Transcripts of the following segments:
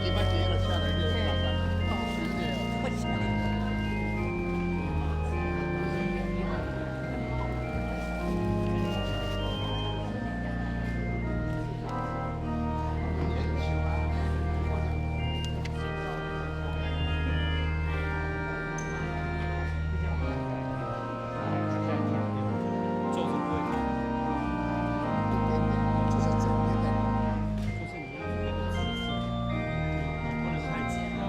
伊捌佇彼个車內底搭上，是這。就是不會痛。一點點，就是整點點。就是你要那個姿勢，不能太急哦。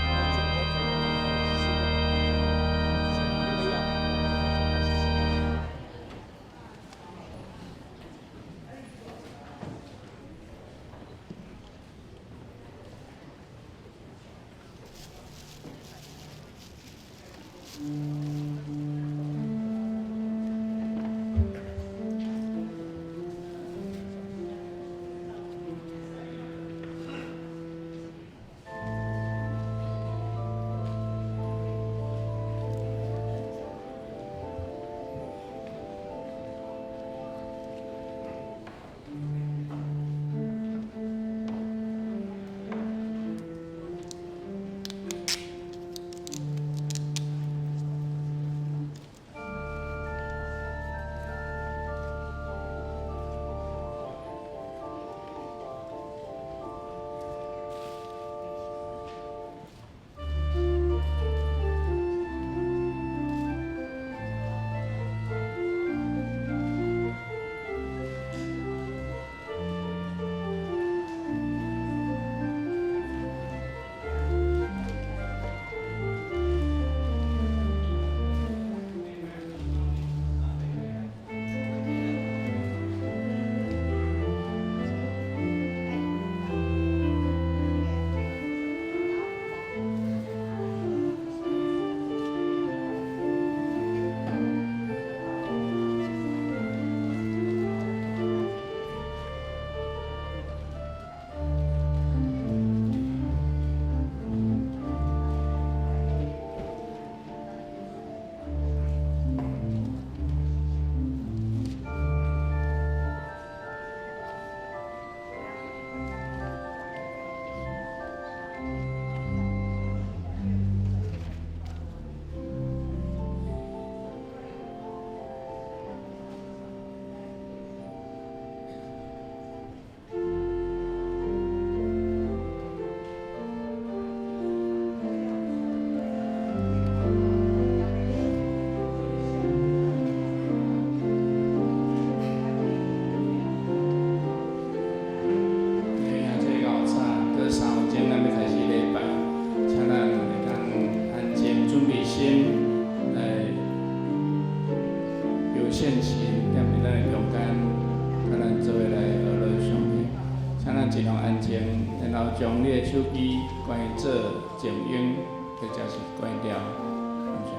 我走那個藥。 3分鐘，咱欲開始禮拜，請咱會當安靜準備心來有獻琴踮佇咱的中間，佮咱做伙來學樂上帝。請咱盡量安靜，然後將你的手機關做靜音，或者是關掉。感謝。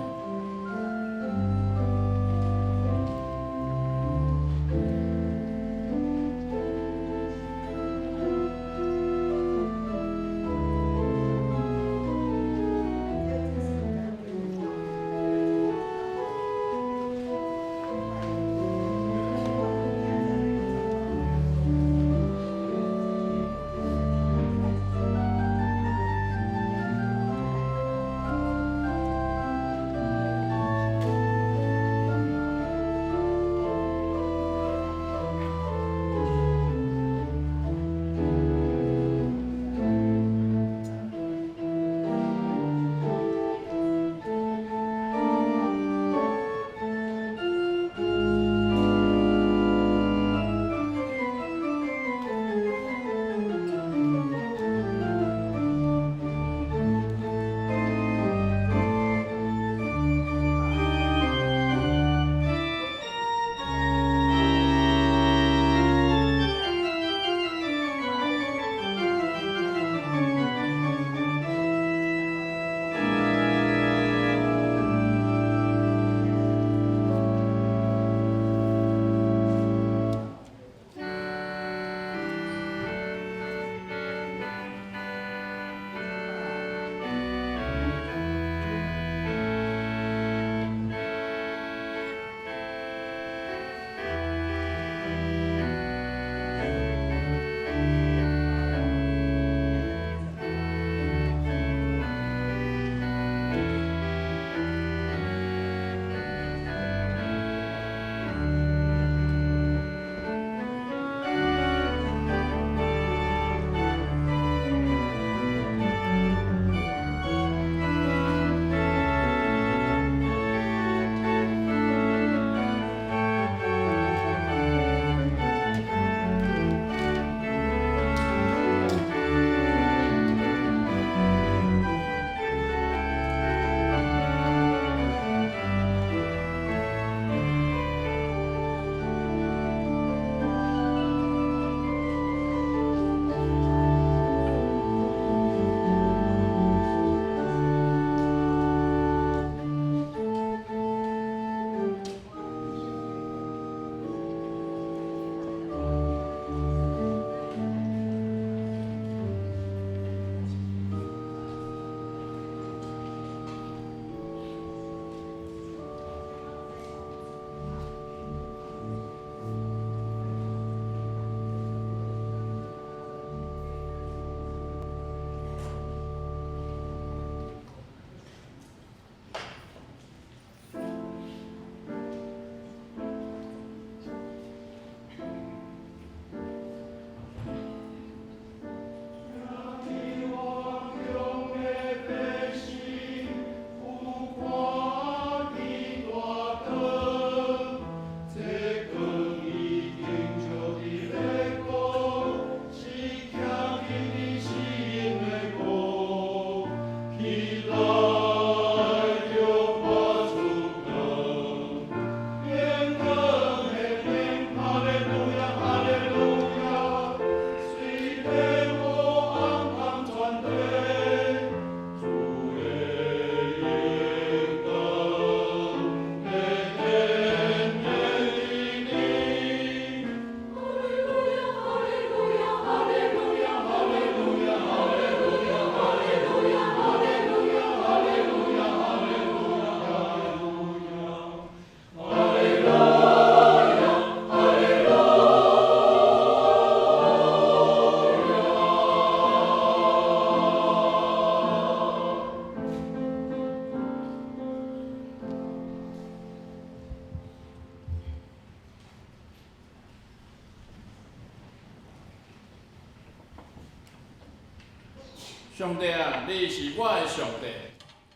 上帝啊，你是我的上帝，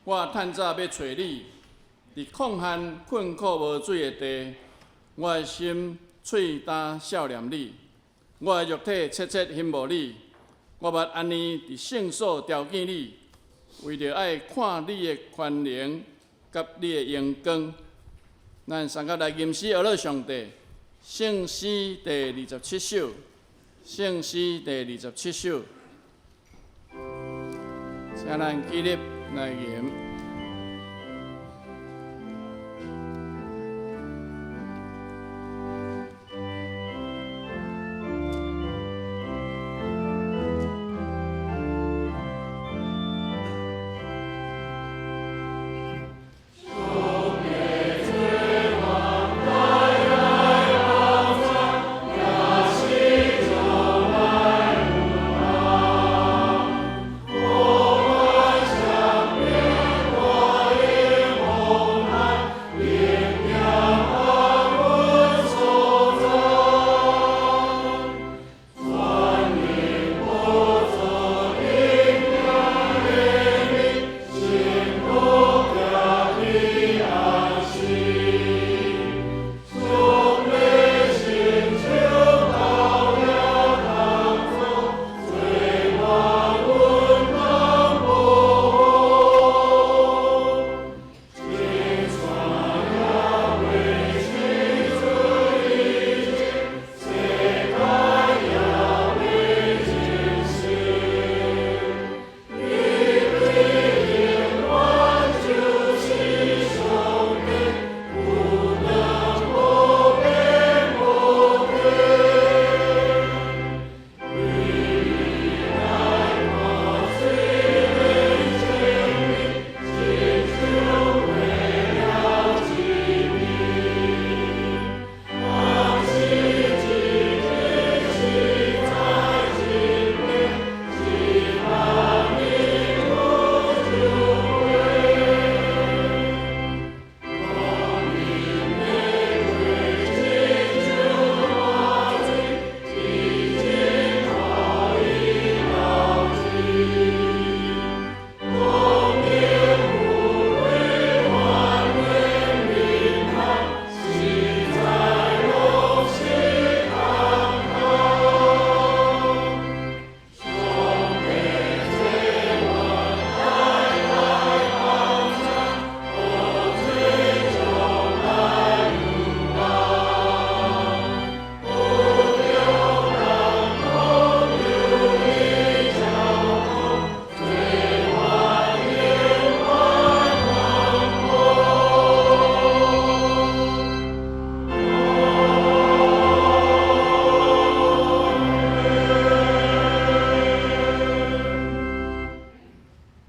我趁早欲揣你。佇曠旱困苦無水的地，我的心喙焦數念你，我的肉體切切欣慕你。我捌按呢佇聖所朝見你，為著愛看你的權能佮你的榮光。咱三個來吟詩學樂上帝，聖詩第27首，聖詩第27首，請咱起立來吟。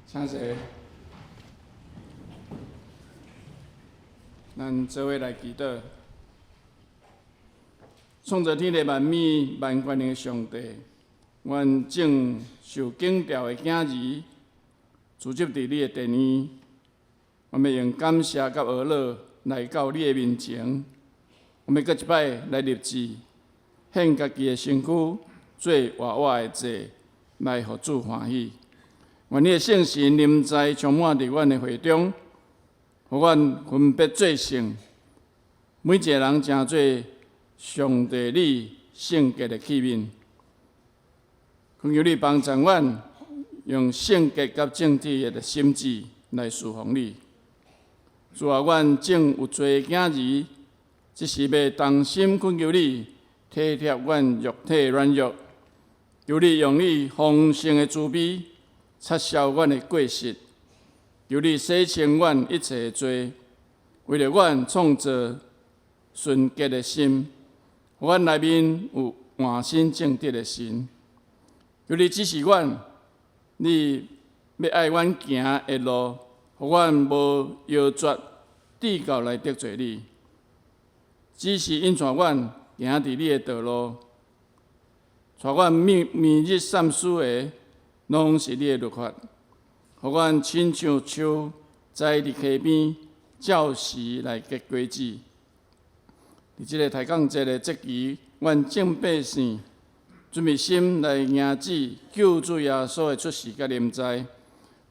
請坐。咱做伙來祈禱。創造天地萬物、萬權能的上帝，阮眾受敬重的囝兒，聚集佇你的殿院，阮欲用感謝佮呵咾來到你的面前。阮欲閣一擺來立志，獻家己的身軀做活活的祭，來予主歡喜。願你的聖神臨在充滿佇阮的會中，予阮分別做聖，每一个人成做上帝你聖潔的器皿。懇求你幫助阮，用聖潔佮正直的心志來侍奉你。主啊，阮眾有罪的囝兒，這時欲同心懇求你，體貼阮肉體軟弱，求你用你豐盛的慈悲，擦消阮的過失，求你洗清阮一切的罪，為著阮創造純潔的心，予阮內面有換新正直的神。求你指示阮，你欲愛阮行的路，予阮無搖絕，至到來得罪你。只是引帶阮行佇你的道路，帶阮暝日散思的，攏是你的律法，予阮親像樹栽佇溪邊，照時來結果子。佇這个抬槓節的節期，阮眾百姓准备心来迎接救主耶稣的出世佮临在。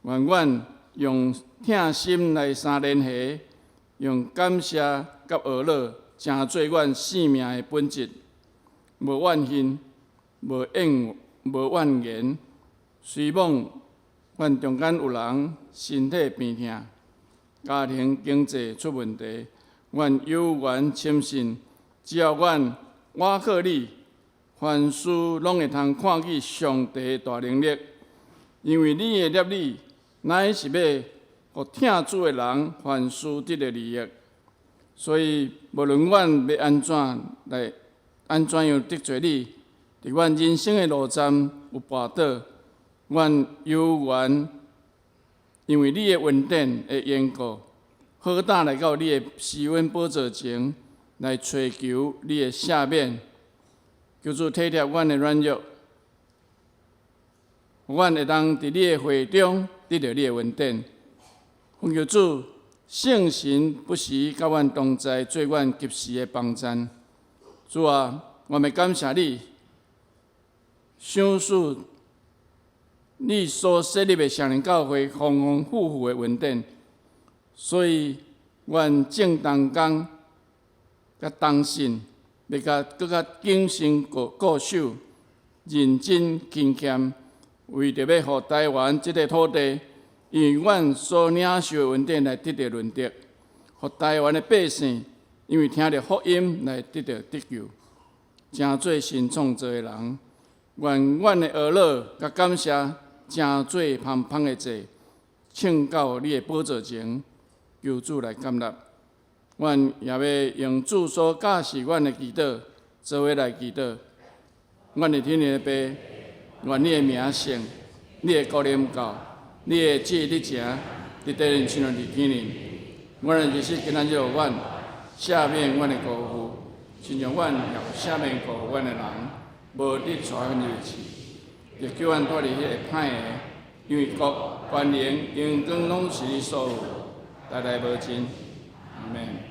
愿阮用疼心来相连系，用感谢佮呵咾，成做阮生命的本质。无怨恨，无怨言。虽罔阮中间有人身体病痛，家庭经济出问题，阮有缘深信，只要阮倚靠你，凡事拢会通看见上帝的大能力。因为你的立意，乃是欲予疼主的人凡事得著利益。所以，无论阮欲按怎来，按怎样得罪你，伫阮人生的路站有跋倒，阮有缘，因为你的恩典的缘故，好胆来到你的施恩宝座前来揣求你的赦免。求主体贴阮的软弱，予阮会当伫你的话中得著你的恩典。恳求主圣神不时佮阮同在，做阮及时的帮助。主啊，我欲感谢你，赏赐你所设立的圣灵教会丰丰富富的恩典，所以阮正同工佮同信，欲共阁较谨慎固守，认真勤俭，为著欲予台湾这个土地，因为阮所领受的恩典来得著润泽，予台湾的百姓因为听著福音来得著得救，成做新创造的人。愿阮的呵咾佮感谢，成做芳芳的祭，呈到你的宝座前，求主来接纳。阮也欲用主所教示阮的祈祷，做伙来祈祷。阮的天父爸，愿你的名圣，你的国临到，你的旨意行，伫地面亲像伫天顶。阮的日食今仔日予阮，赦免阮的过负，亲像阮也赦免过负阮的人，无得带阮入试，著救阮脱离彼个歹的，因为国、权能、荣光拢是你所有，代代无尽。阿们。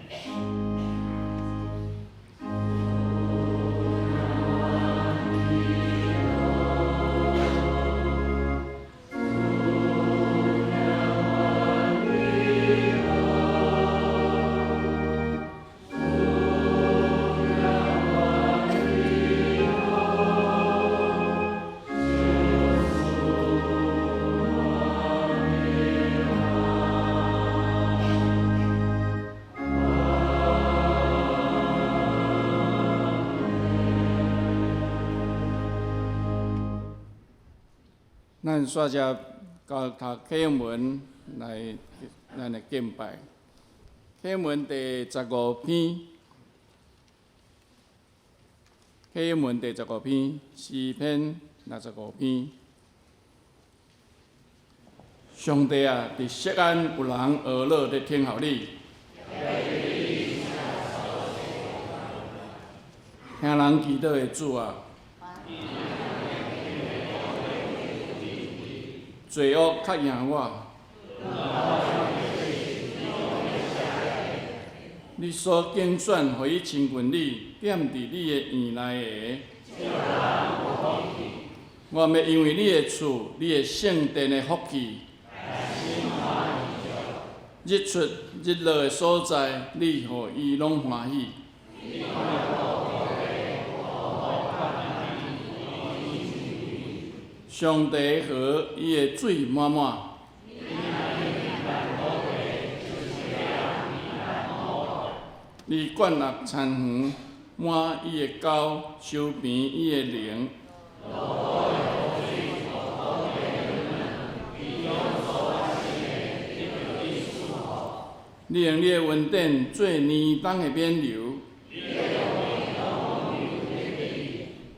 咱煞接到读启英文来，咱来敬拜。启英文第十五篇，启英文第十五篇，诗篇65篇。上帝啊，伫锡安有人呵咾咧听候你，听人祈祷的主啊。罪恶较赢我，你所拣选，予伊亲近你，踮伫你的院内的，我欲因为你的厝，你的圣殿的福气，日出日落的所在，你予伊拢欢喜。上帝河伊的水满满，你灌纳田园，满伊的沟，修平伊的陵。你用你的恩典做年冬的冕旒，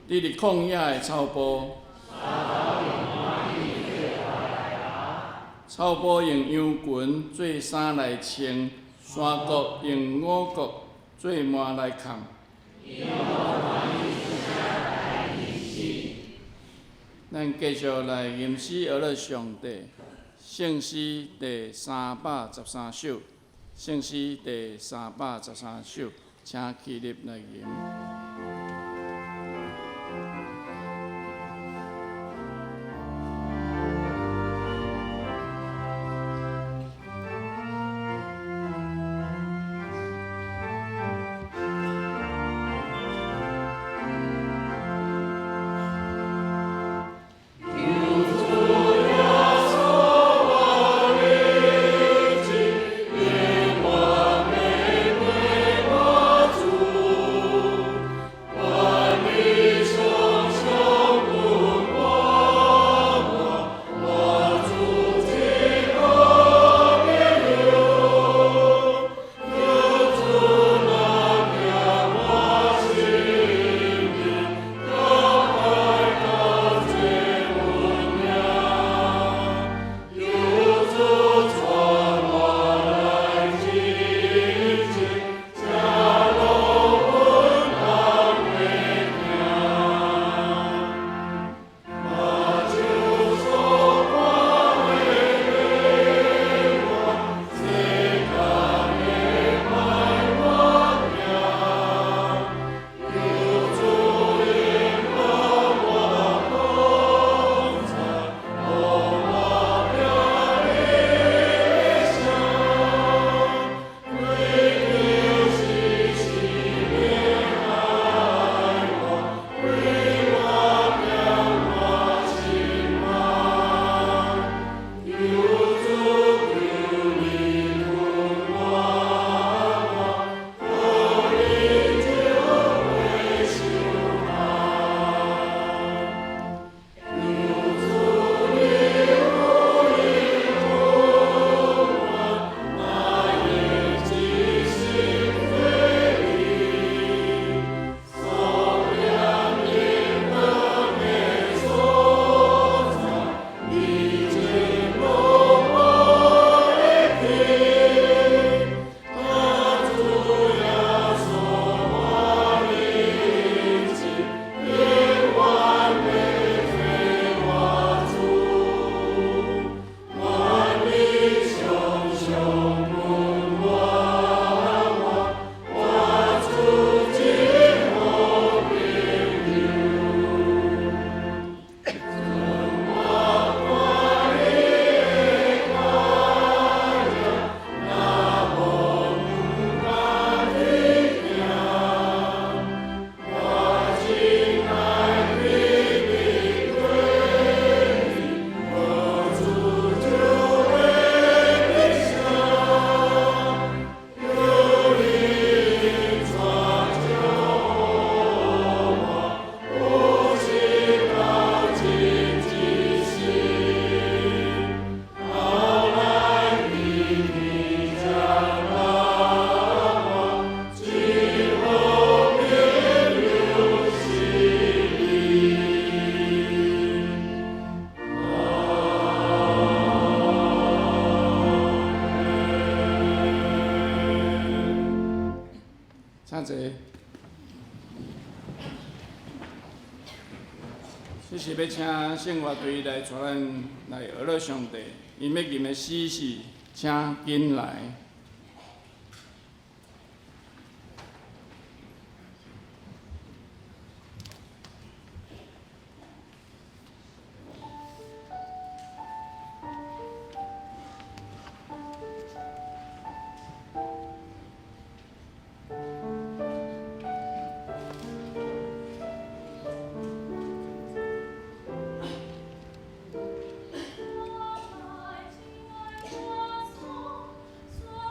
你伫旷野的草埔。草埔用羊群做衫来穿，山谷用五谷做幔来崁。咱继续来吟诗呵咾上帝，圣诗第313首，圣诗第313首，请起立来吟。坐。這是欲請聖樂隊來帶咱來學樂上帝。𪜶欲吟的詩是，請緊來。我愛親愛耶穌。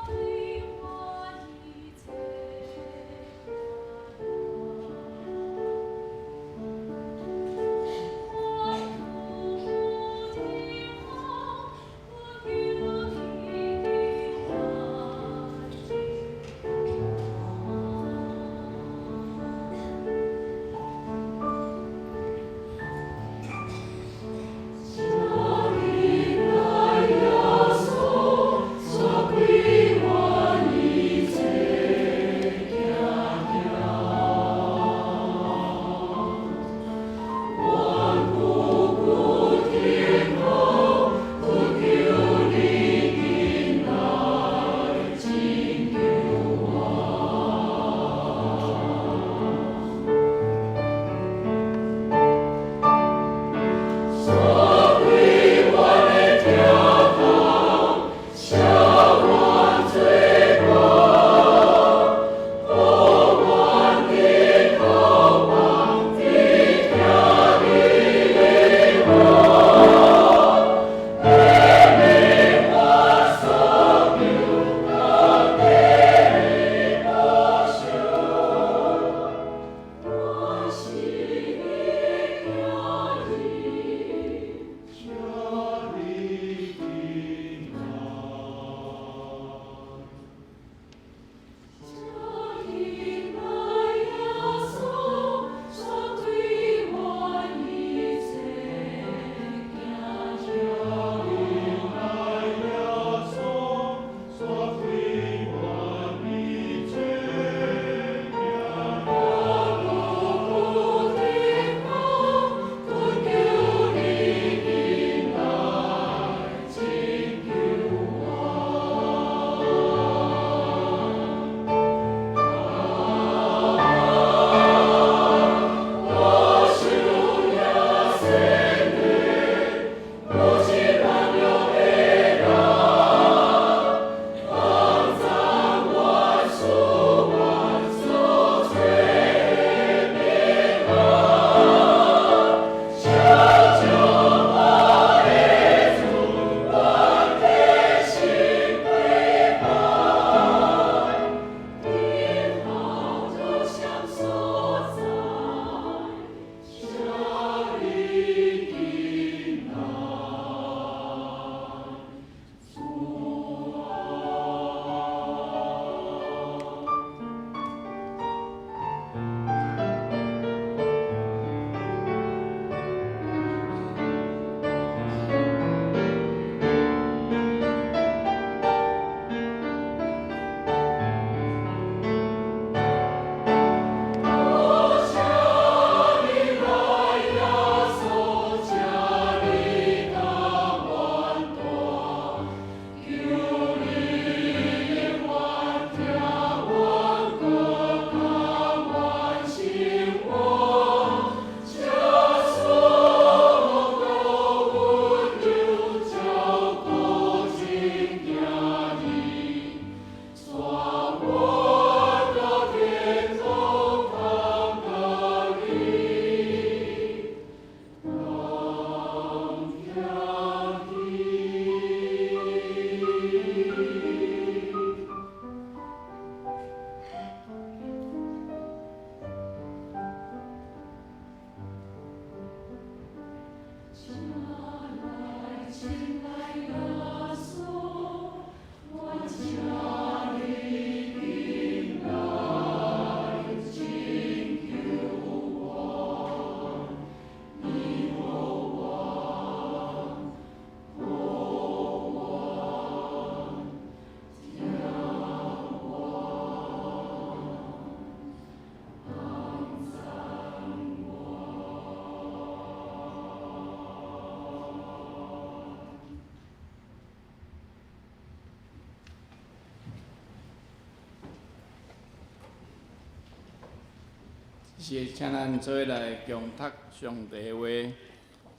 是請咱做伙來共讀上帝的話。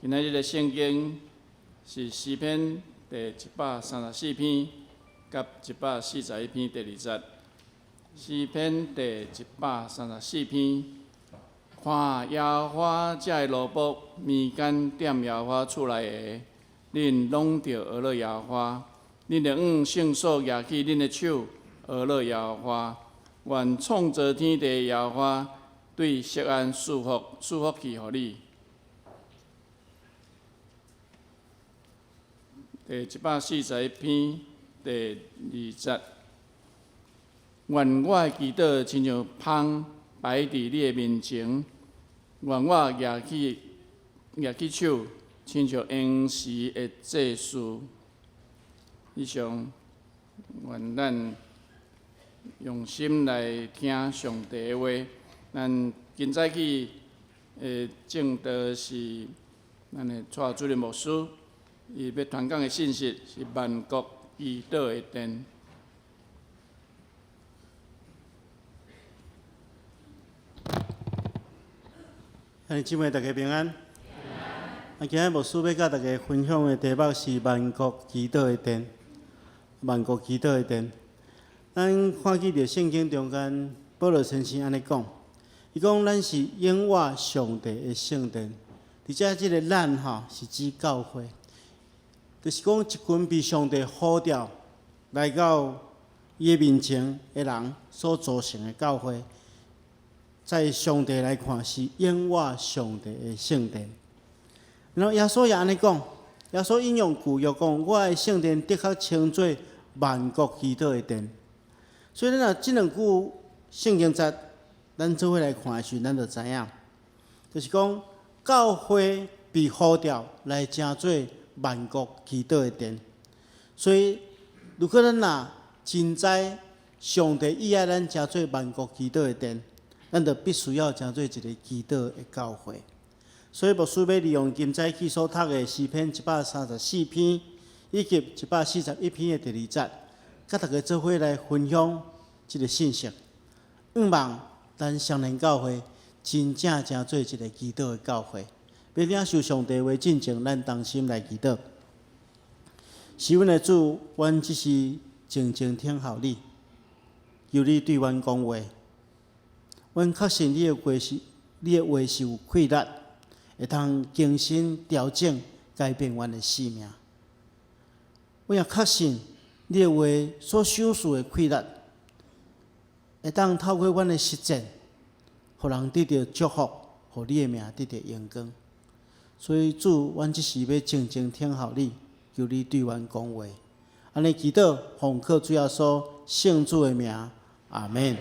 今仔日的聖經是詩篇第134篇佮141篇第二節。詩篇第134篇，看耶和華這的奴僕，眠間踮耶和華厝內的，恁攏著學樂耶和華，恁著向聖所舉起恁的手，學樂耶和華。願創造天地的耶和華對錫安賜福，賜福氣予你。第141篇第二節，願我的祈禱親像香擺佇你的面前，願我舉起手，親像應時的祭司。以上，願咱用心來聽上帝的話。咱今早起的證道是咱的蔡主任牧師，伊欲傳講的信息是萬國祈禱的殿。兄弟姊妹，大家平安。啊，今日牧師欲佮大家分享的題目是萬國祈禱的殿。萬國祈禱的殿，咱看見佇聖經中間，保羅先生按呢講，伊講咱是永活上帝的聖殿，佇遮這个咱吼是指教會，就是講一群被上帝呼召來到伊的面前的人所組成的教會，在上帝來看是永活上帝的聖殿。然後耶穌也按呢講，耶穌引用舊約講，我的聖殿的確稱做萬國祈禱的殿。所以咱若這兩句聖經節，咱做伙來看的時陣，咱就知影，就是講教會被呼召來成做萬國祈禱的殿。所以，如果咱若真知上帝意愛咱成做萬國祈禱的殿，咱就必須要成做一個祈禱的教會。所以牧師欲利用今早起所讀的詩篇134篇以及141篇的第二節，佮大家做伙來分享這个信息。向望咱雙連教會真正成做一个祈禱的教會。欲領受上帝話進前，咱同心來祈禱。是阮的主，阮只是靜靜聽候你，求你對阮講話。阮確信你的話是，你的話是有氣力，會當更新、調整、改變阮的生命。阮也確信你的話所賞賜的氣力，會當透過阮的實踐，予人得著祝福，予你的名得著榮光。所以主，阮這時欲靜靜聽候你，求你對阮講話。按呢祈禱，奉靠主耶穌聖子的名，阿們。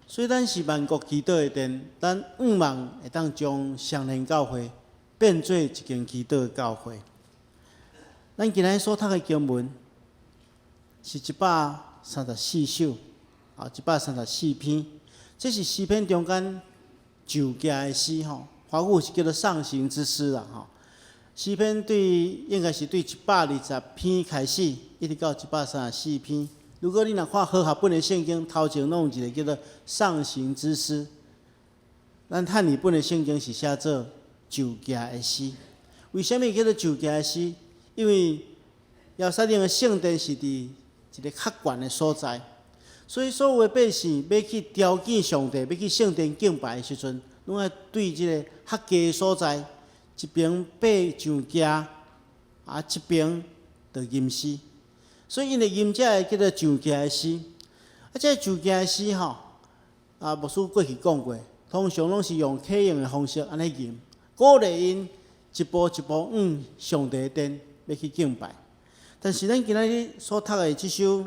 所以咱是萬國祈禱的殿，咱向望會當將雙連教會變做一間祈禱的教會。咱今日所讀的經文是134首，啊，134篇，這是詩篇中間上行的詩吼，華語是叫做上行之詩啦吼。詩篇對應該是對120篇開始，一直到134篇。如果你若看和合本的聖經，頭前攏有一个叫做上行之詩。咱漢語本的聖經是寫做上行的詩。為啥物叫做上行的詩？因為耶路撒冷的聖殿是佇一个較懸的所在，所以所有的百姓欲去朝見上帝，欲去聖殿敬拜的時陣，攏愛對這个較低的所在，一邊爬上行，啊，一邊就吟詩。所以𪜶會吟這个叫做上行的詩。啊，這个上行的詩吼，啊，牧師過去講過，通常攏是用啟用的方式按呢吟，鼓勵𪜶一步一步向上帝的殿欲去敬拜。但是咱今仔日所讀的這首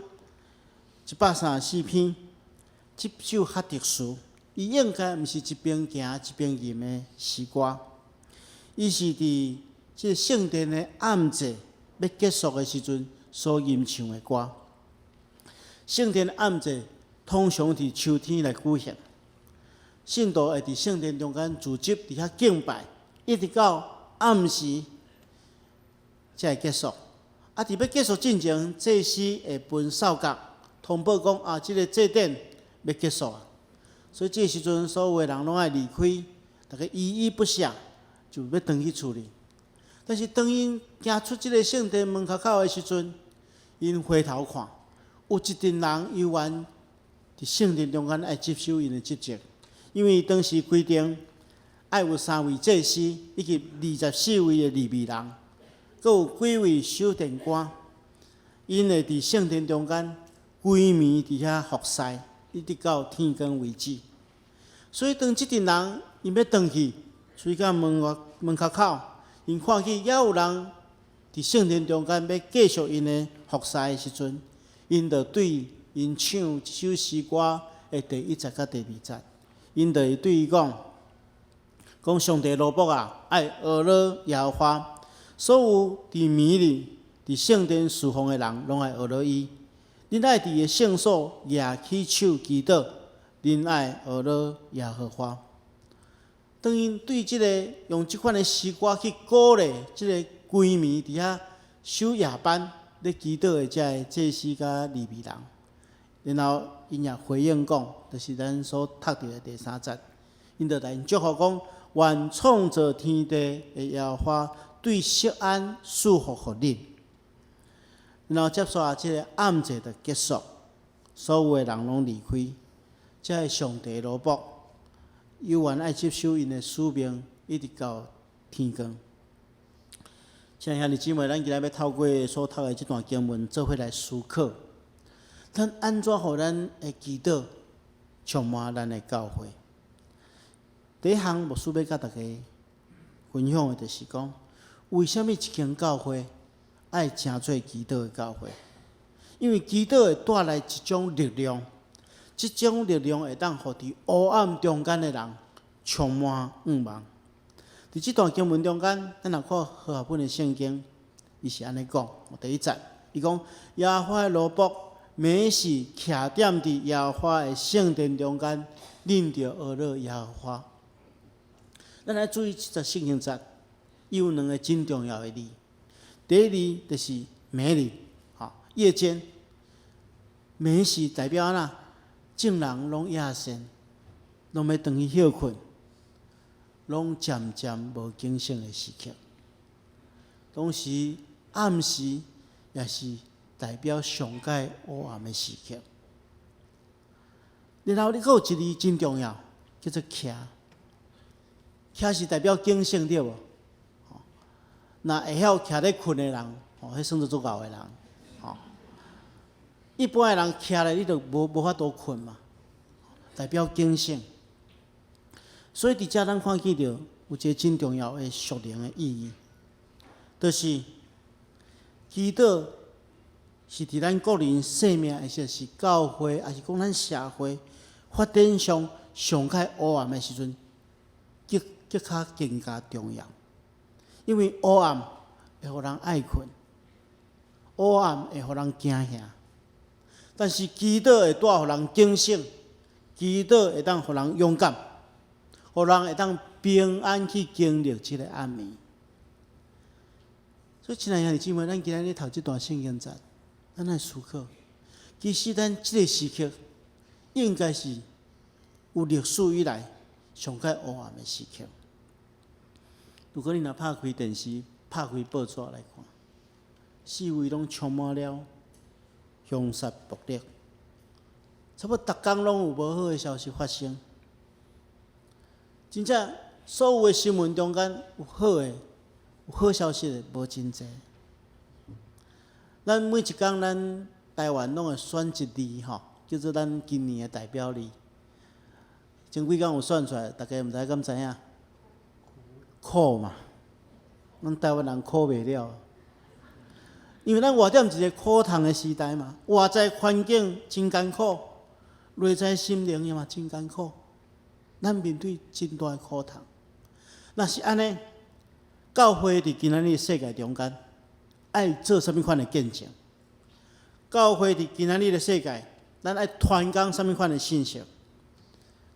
134篇，這首較特殊，伊應該毋是一邊行一邊吟的詩歌，伊是佇這个聖殿的暗祭欲結束的時陣所吟唱的歌。聖殿的暗祭通常佇秋天來舉行，信徒會佇聖殿中間聚集佇遐敬拜，一直到暗時才會結束。啊，佇欲結束進前，祭司會吹哨角通報講啊，這个祭典欲結束啊。所以這個時陣，所有的人攏愛離開，逐家依依不捨，就欲轉去厝裡。但是當𪜶行出這个聖殿門口口的時陣，𪜶回頭看，有一陣人猶原佇聖殿中間愛執守𪜶的職責，因為當時規定愛有三位祭司以及24位的利未人，閣有幾位守殿官，𪜶會佇聖殿中間規暝佇遐服侍，一直到天光為止。所以當這陣人𪜶欲轉去，出到門外門口口，𪜶看見猶有人佇聖殿中間欲繼續𪜶的服侍的時陣，𪜶就對𪜶唱這首詩歌的第一節佮第二節，𪜶就會對伊講：講上帝奴僕啊，愛呵咾耶和華，所有佇暝日佇聖殿事奉的人，攏愛呵咾伊。恁愛佇伊的聖所舉起手祈禱，恁愛呵咾耶和華。當𪜶對這个用這款的詩歌去鼓勵這个規暝佇遐守夜班咧祈禱的這个祭司佮利未人，然後𪜶也回應講，就是咱所讀著的第三節，𪜶就來祝福講：願創造天地的耶和華對錫安賜福予恁。然後接煞這个暗祭就結束，所有的人攏離開，這个上帝奴僕猶原愛執守𪜶的使命，一直到天光。親愛兄弟姊妹，咱今仔欲透過所讀的這段經文，做伙來思考，咱按怎予咱的祈禱充滿咱的教會？第一項，牧師欲佮大家分享的，就是講，為啥物一間教會愛成做祈禱的教會？因為祈禱會帶來一種力量，這種力量會當予佇黑暗中間的人充滿向望。佇這段經文中間，咱若看和合本的聖經，伊是按呢講。第一節，伊講耶和華的奴僕暝時徛踮佇耶和華的聖殿中間，恁著呵咾耶和華。咱來注意這節聖經節，伊有兩个真重要的字。第一字就是暝日，吼，夜間。暝時代表按怎？眾人攏夜深，攏欲轉去歇睏，攏漸漸無警醒的時刻。同時暗時也是代表上蓋黑暗的時刻。然後你閣有一字真重要，叫做徛。徛是代表警醒，對無？若會曉徛咧睏的人，吼，彼算做足𠢕的人，吼。一般的人徛咧，你就無法度睏嘛，代表警醒。所以佇遮咱看見著有一个真重要的屬靈的意義，就是祈禱是佇咱個人生命，或者是教會，抑是講咱社會發展上上較黑暗的時陣，極極較更加重要。因為黑暗會予人愛睏，黑暗會予人驚嚇，但是祈禱會帶予人警醒，祈禱會當予人勇敢，予人會當平安去經歷這个暗暝。所以，親愛兄弟姊妹，咱今仔日讀這段聖經節，咱來思考，其實咱這个時刻應該是有歷史以來上蓋黑暗的時刻。如果你若拍開電視、拍開報紙來看，四圍攏充滿了兇殺暴力，差不多逐工攏有無好的消息發生。真正所有的新聞中間有好的、有好消息的無真濟。咱每一工咱台灣攏會選一字吼，叫做咱今年的代表字。前幾工有選出來，大家毋知敢知影？苦嘛，咱台灣人苦袂了，因為咱活佇一个苦痛的時代嘛，外在環境真艱苦，內在心靈也嘛真艱苦，咱面對真大的苦痛。若是按呢，教會佇今仔日世界中間，愛做啥物款的見證？教會佇今仔日的世界，咱愛傳講啥物款的信息？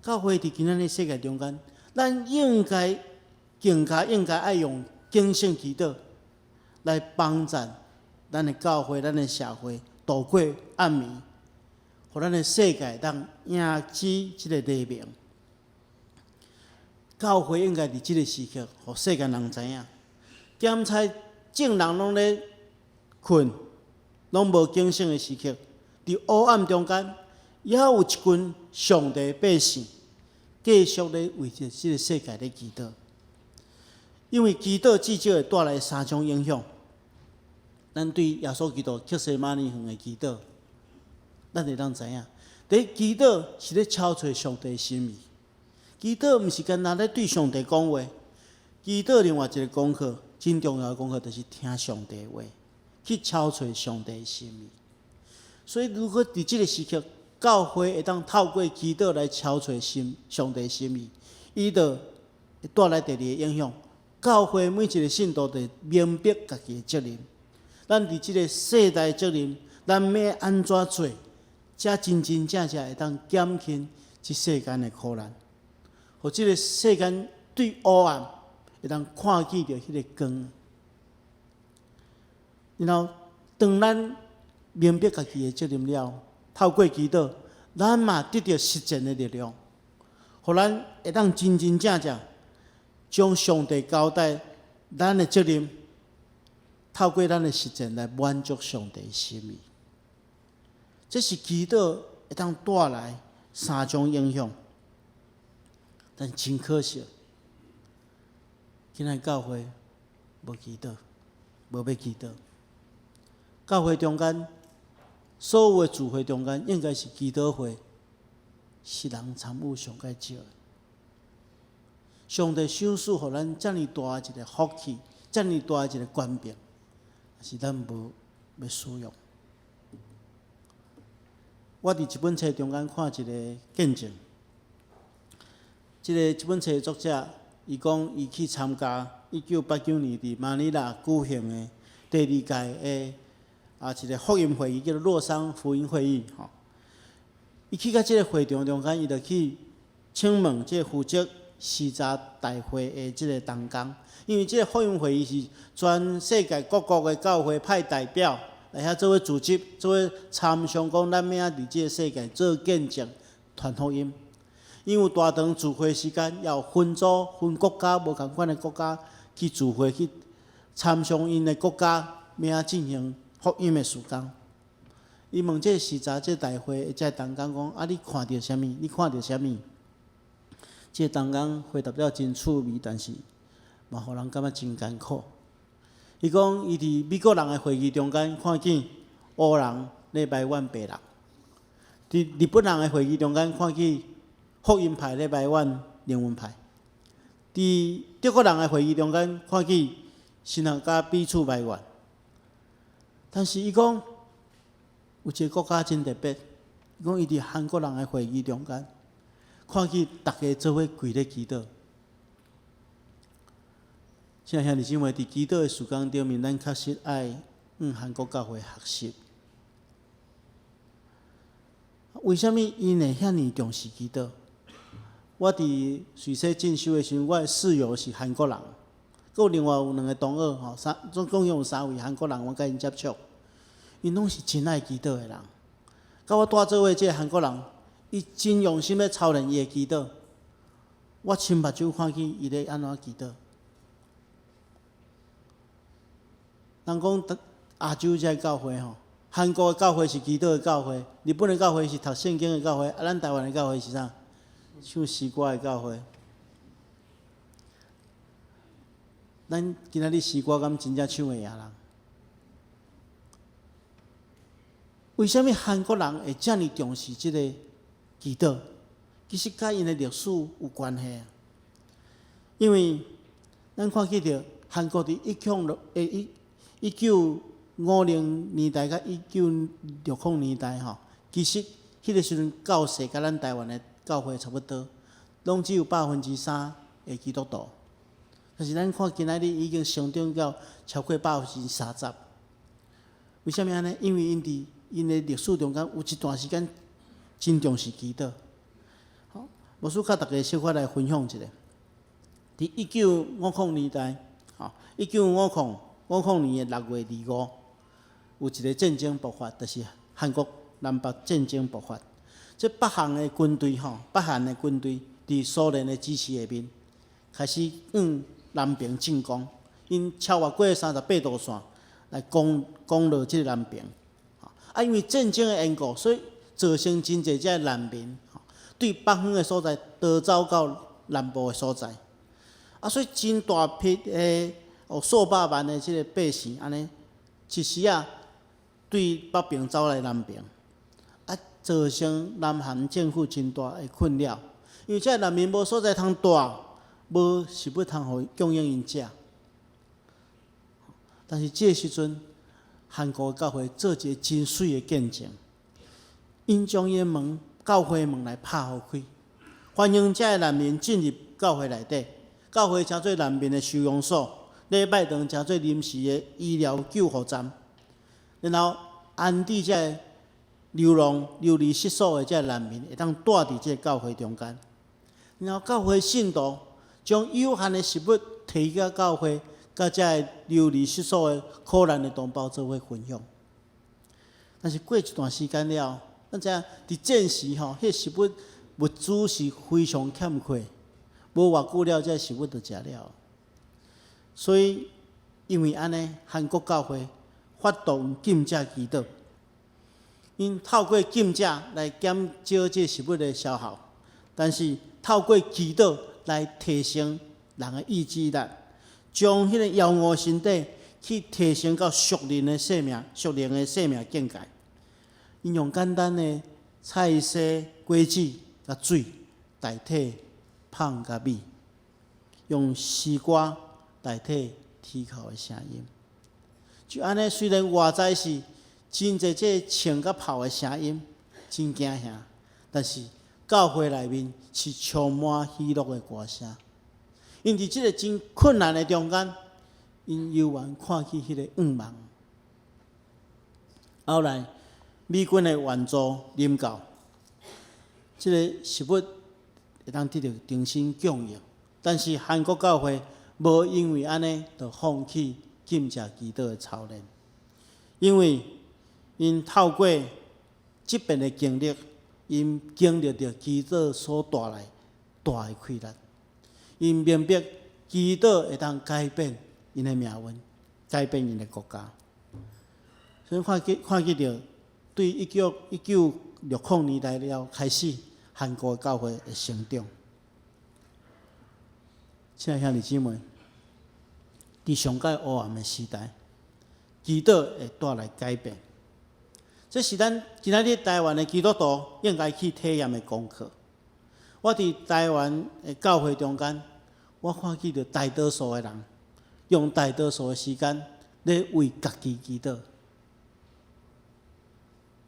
教會佇今仔日世界中間，咱應該更加應該愛用警醒祈禱來幫助咱的教會、咱的社會度過暗暝，予咱的世界當迎接這个黎明。教會應該佇這个時刻，予世間人知影，檢查眾人攏咧睏，攏無警醒的時刻，佇黑暗中間，猶有一群上帝百姓，繼續咧為著這个世界咧祈禱。因為祈禱至少會帶來三種影響。咱對耶穌基督客西馬尼園的祈禱，咱會當知影。第一，祈禱是咧敲揣上帝心意。祈禱毋是干焦咧對上帝講話。祈禱另外一个功課，真重要的功課，就是聽上帝話，去敲揣上帝心意。所以，如果佇這个時刻，教會會當透過祈禱來敲揣心上帝心意，伊就會帶來第二個影響。教會每一个信徒就明白家己的責任。咱佇這个世代責任，咱欲按怎做，才真真正正會當減輕這世間的苦難，予這个世間對黑暗會當看見著彼个光。然後，當咱明白家己的責任了，透過祈禱，咱嘛得著實踐的力量，予咱會當真真正正將上帝交代咱的責任，透過咱的實踐來滿足上帝心意。這是祈禱會當帶來三種影響，但真可惜，今仔教會無祈禱，無欲祈禱。教會中間，所有的聚會中間，應該是祈禱會，是人參與上較少的。上帝賞賜予咱遮爾大一个福氣，遮爾大一个權柄，是咱無欲使用。我佇一本冊中間看一个見證，這本冊作者，伊講伊去參加1989年佇馬尼拉舉行的第二屆的一个福音會議，叫做洛桑福音會議。吼，伊去到這个會場中間，伊就去請問這个負責視察大會的這个同工，因為這个福音會議是全世界各國的教會派代表來遐做伙組織，做伙參詳，講咱欲按怎佇這个世界做見證、傳福音。因為有大長聚會時間，要分組、分國家，無仝款的國家去聚會，去參詳𪜶的國家欲按怎進行福音的事工。伊問這个視察這大會的這个同工講：啊，你看著啥物？你看著啥物？這个同工回答了真趣味，但是嘛，予人感覺真艱苦。伊講，伊佇美國人的會議中間看見烏人咧埋怨白人；佇日本人的會議中間看見福音派咧埋怨靈恩派；佇德國人的會議中間看見神學家彼此埋怨。但是伊講有一个國家真特別，伊講伊佇韓國人的會議中間看見逐家做伙跪咧祈禱。親愛兄弟姊妹，佇祈禱的事工頂面，咱確實愛向韓國教會學習。為啥物𪜶會遐爾重視祈禱？我佇瑞士進修的時陣，我的室友是韓國人，閣有另外有兩个同學吼，三總共有三位韓國人，我佮𪜶接觸，𪜶攏是真愛祈禱的人。佮我蹛做伙這个韓國人，伊真用心咧操練伊的祈禱。我親目睭看見伊咧按怎祈禱。人講亞洲這教會吼，韓國的教會是祈禱的教會，日本的教會是讀聖經的教會，啊，咱台灣的教會是啥？唱詩歌的教會。咱今仔日詩歌敢真正唱會贏人？為啥物韓國人會遮爾重視這个祈禱？其實佮𪜶的歷史有關係啊。因為咱看見著韓國佇一九六一1950年代佮1960年代吼，其實彼个時陣教勢佮咱台灣的教會差不多，攏只有3%的基督徒。但是咱看今仔日已經成長到超過30%。為啥物按呢？因為𪜶佇𪜶的歷史中間有一段時間真重視祈禱。好，牧師佮大家小可來分享一下。佇1950年代，吼，1950年的6月25，有一个戰爭爆發，就是韓國南北戰爭爆發，這北韓的軍隊吼，北韓的軍隊佇蘇聯的支持下面，開始向南平進攻，𪜶超越過38度線來攻落這個南平。啊，因為戰爭的緣故，所以造成真濟這難民，對北方的所在逃走到南部的所在。啊，所以真大批的哦數百萬的這個百姓，按呢一時仔對北邊走來南邊，啊，造成南韓政府真大的困擾，因為這難民無所在通蹛，無食物通予供應𪜶食。但是這個時陣，韓國教會做一個真媠的見證，𪜶將伊的門教會門來拍予開，歡迎這个難民進入教會內底，教會成做難民的收容所，禮拜堂成做臨時的醫療救護站，然後安置這个流浪、流離失所的這个難民，會當蹛佇這个教會中間，然後教會信徒將有限的食物提到教會，佮這个流離失所的苦難的同胞做伙分享。但是過一段時間了，咱知影佇戰時吼，彼食物物資是非常欠缺，無偌久了，這食物就食了。所以因為按呢，韓國教會發動禁食祈禱，𪜶透過禁食來減少這食物的消耗，但是透過祈禱來提升人的意志力，將彼個夭瘵身體去提升到屬靈的生命、屬靈的生命境界。𪜶用簡單的菜西、果子佮水代替麭佮米，用詩歌代替啼哭的聲音。就按呢，雖然外在是真濟這個槍佮炮的聲音，真驚嚇，但是教會內面是充滿喜樂的歌聲。𪜶佇這個真困難的中間，𪜶猶原看見彼個願望。後來美軍的援助臨到，這個食物會當得著重新供應，但是韓國教會無因為按呢就放棄禁食祈禱的操練，因為𪜶透過這遍的經歷，𪜶經歷著祈禱所帶來大的氣力，𪜶明白祈禱會當改變𪜶的命運，改變𪜶的國家。所以看見著，對1960年代了開始，韓國的教會的成長。親愛兄弟姊妹，佇上蓋黑暗的時代，祈禱會帶來改變。這是咱今仔日台灣的基督徒應該去體驗的功課。我佇台灣的教會中間，我看見著大多數的人用大多數的時間咧為家己祈禱。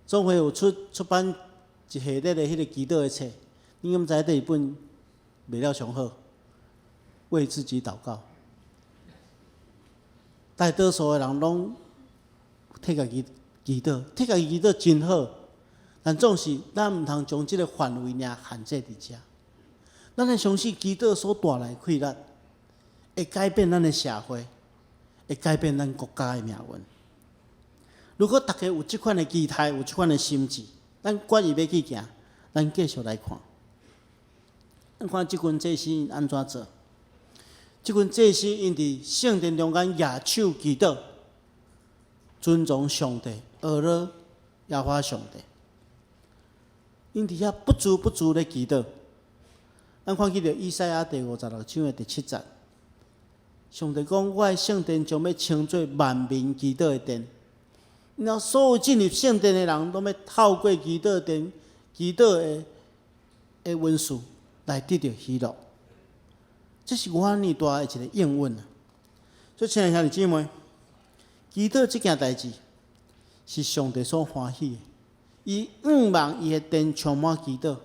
總會有出版一系列的彼個祈禱的冊，你敢知這一本賣了上好？為自己禱告。大多數的人攏替家己祈禱，替家己祈禱真好，但總是咱毋通將這个範圍爾限制佇遮。咱愛相信祈禱所帶來的氣力，會改變咱的社會，會改變咱國家的命運。如果大家有這款的期待，有這款的心志，咱決意欲去行，咱繼續來看。咱看這群祭司𪜶按怎做？這群祭司𪜶佇聖殿中間舉手祈禱，尊崇上帝，阿羅耶和華上帝。𪜶佇遐不住不住咧祈禱。咱看見著以賽亞第56章的第七節，上帝講：我的聖殿將欲稱做萬民祈禱的殿。然後所有進入聖殿的人，攏欲透過祈禱殿、祈禱的文書來得著喜樂。這是偌爾大的一個應允啊！所以，親愛兄弟姊妹，祈禱這件代誌是上帝所歡喜的，伊向望伊的殿充滿祈禱，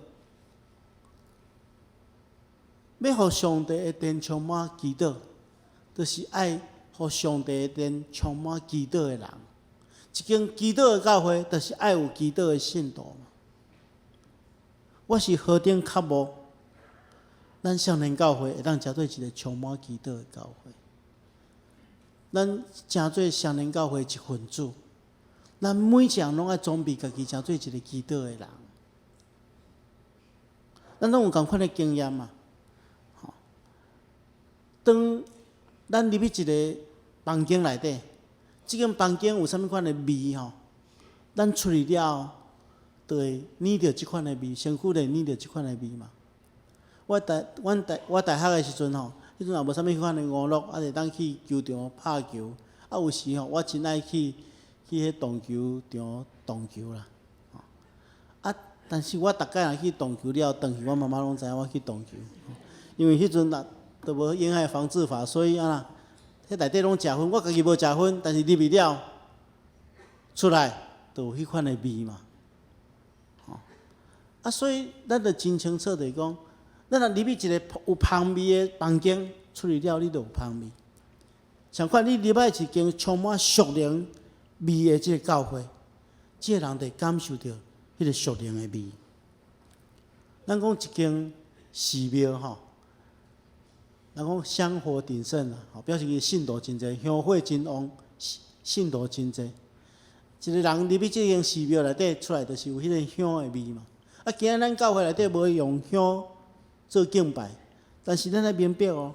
欲予上帝的殿充滿祈禱，就是愛予上帝的殿充滿祈禱的人。一間祈禱的教會，就是愛有祈禱的信徒。我是何等渴慕，咱少年教會會當成做一個充滿祈禱的教會。咱成做少年教會一份子，咱每一項攏愛裝備家己，成做一個祈禱的人。咱攏有仝款的經驗嘛？吼，當咱入去一個房間內底，這間房間有啥物款的味吼？咱出去了後，就會聞著這款的味，身軀會聞著這款的味嘛。我大、阮大、我大學的時陣吼，彼陣也無啥物彼款的娛樂，啊，會當去球場拍球。啊，有時吼，我真愛去彼撞球場撞球啦。啊，但是我逐擺若去撞球了後，轉去阮媽媽攏知影我去撞球，因為彼陣若都無煙害防治法，所以按怎，彼內底攏食薰，我家己無食薰，但是入去了出來，就有彼款的味嘛。吼，啊，所以咱就真清楚，就是講，咱若入去一個有芳味的房間，出去了你就有芳味。相款，你入來一間充滿屬靈味的這個教會，這個人就會感受著彼個屬靈的味。咱講一間寺廟吼，人講香火鼎盛啊，吼，表示伊信徒真濟，香火真旺，信徒真濟。一個人入去這間寺廟內底出來，就是有彼個香的味嘛。啊，今仔咱教會內底無用香做敬拜，但是咱愛明白哦，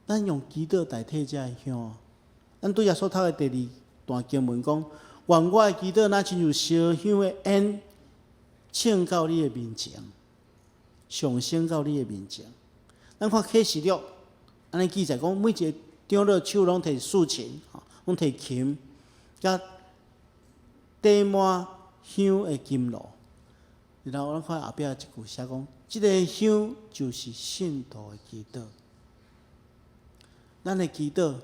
咱用祈禱代替這个香。咱對耶穌讀的第二段經文講：願我的祈禱若親像燒香的煙，衝到你的面前，上升到你的面前。咱看啟示錄，按呢記載講，每一個長老手攏提豎琴，吼，攏提琴，佮缀滿香的金爐。然後咱看後壁一句寫講，這个香就是信徒的祈禱。咱的祈禱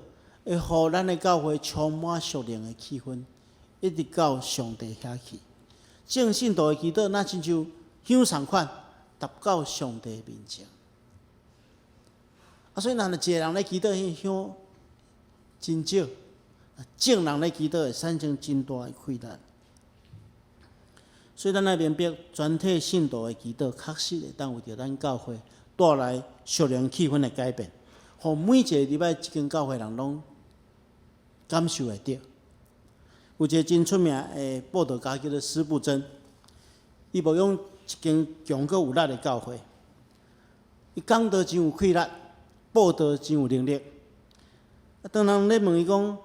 會予咱的教會充滿屬靈的氣氛，一直到上帝遐去。眾信徒的祈禱，若親像香仝款，達到上帝面前。啊，所以若一個人咧祈禱，彼香真少；眾人咧祈禱，會產生真大的氣力。所以咱愛明白，全體信徒的祈禱，確實會當為著咱教會帶來屬靈氣氛的改變，予每一個禮拜這間教會人攏感受會著。有一個真出名的布道家叫做司布真，伊牧養一間強閣有力的教會，伊講道真有氣力，布道真有能力。啊，當人咧問伊講，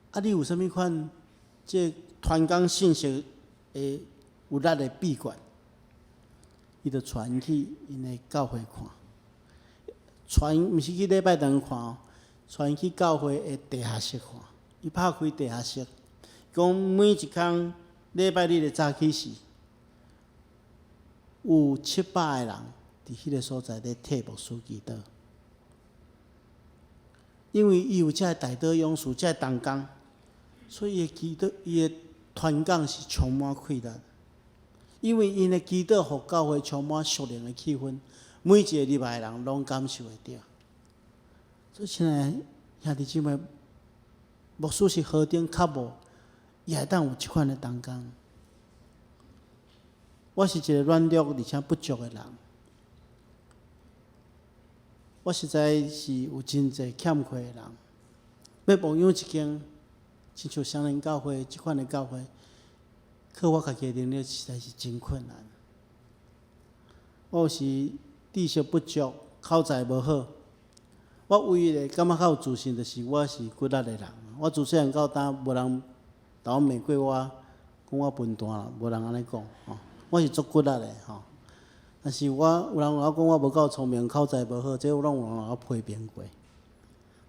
啊，你有啥物款這傳講信息的有力的秘訣？伊就帶𪜶去𪜶的教會看，帶毋是去禮拜堂看哦，帶𪜶去教會的地下室看。伊拍開地下室，講每一工禮拜日的早起時，有700個人佇彼个所在咧替牧師祈禱，因為伊有這个代禱勇士，這个同工，所以伊的祈禱，伊的傳講是充滿氣力。因為𪜶的祈禱，予教會充滿屬靈的氣氛，每一個禮拜的人攏感受會著。所以，親愛兄弟姊妹，牧師是何等較無，也會當有這款的同工。我是一個軟弱而且不足的人，我實在是有真濟欠缺的人。欲牧養一間親像雙連教會這款的教會，靠我家己的能力實在是真困難。我有時知識不足，口才無好。我唯一的感覺較有自信，就是我是骨力的人。我自細漢到大，無人共我罵過我，講我笨蛋啦，無人按呢講吼。我是足骨力的吼。但是我有人共我講我無夠聰明，口才無好，這攏有人共我批評過。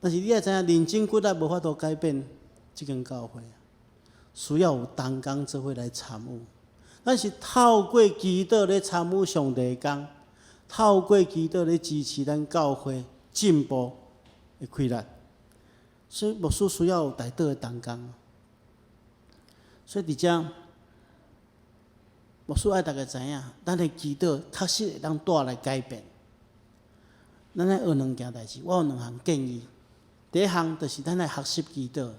但是你愛知影，認真骨力無法度改變這間教會，需要有同工做伙來參與。咱是透過祈禱咧參與上帝的工，透過祈禱咧支持咱教會進步的氣力。所以牧師需要有代禱的同工。所以佇遮，牧師愛大家知影，咱的祈禱確實會當帶來改變。咱愛學兩件代誌，我有兩項建議。第一項就是咱愛學習祈禱，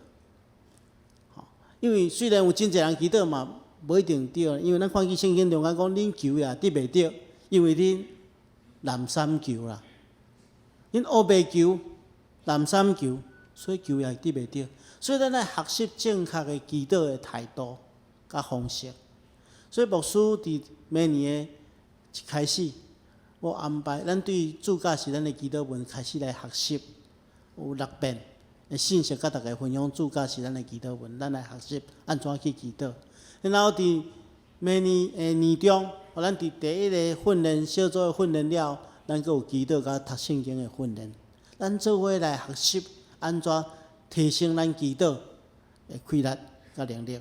因為雖然有真濟人祈禱嘛，無一定對，因為咱看見聖經中間講，恁求也得袂著，因為恁濫三求啦，恁烏白求、濫三求，所以求也得袂著。所以咱愛學習正確的祈禱的態度佮方式。所以牧師佇明年的一開始，我安排咱對主教是咱的祈禱文開始來學習，有六遍的信息，佮大家分享主教是咱的祈禱文，咱來學習按怎去祈禱。然後佇明年的年中，咱佇第一個訓練小組的訓練了，咱閣有祈禱佮讀聖經的訓練。咱做伙來學習按怎提升咱祈禱的氣力佮能力。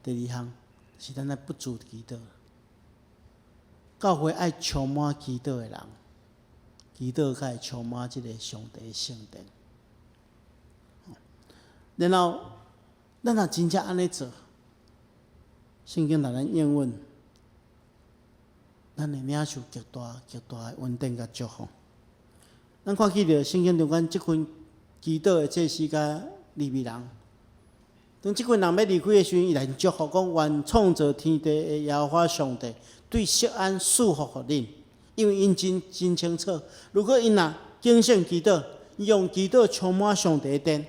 第二項是咱愛不住祈禱。教會愛充滿祈禱的人，祈禱才會充滿這個上帝的聖殿。然後，咱若真正按呢做，聖經予咱應允，咱會領受極大極大的恩典佮祝福。咱看見著聖經中間這群祈禱的祭司佮利未人，當這群人欲離開的時陣，伊來祝福講：願創造天地的耶和華上帝對錫安賜福予恁，因為𪜶真真清楚，如果𪜶若警醒祈禱，用祈禱充滿上帝的殿，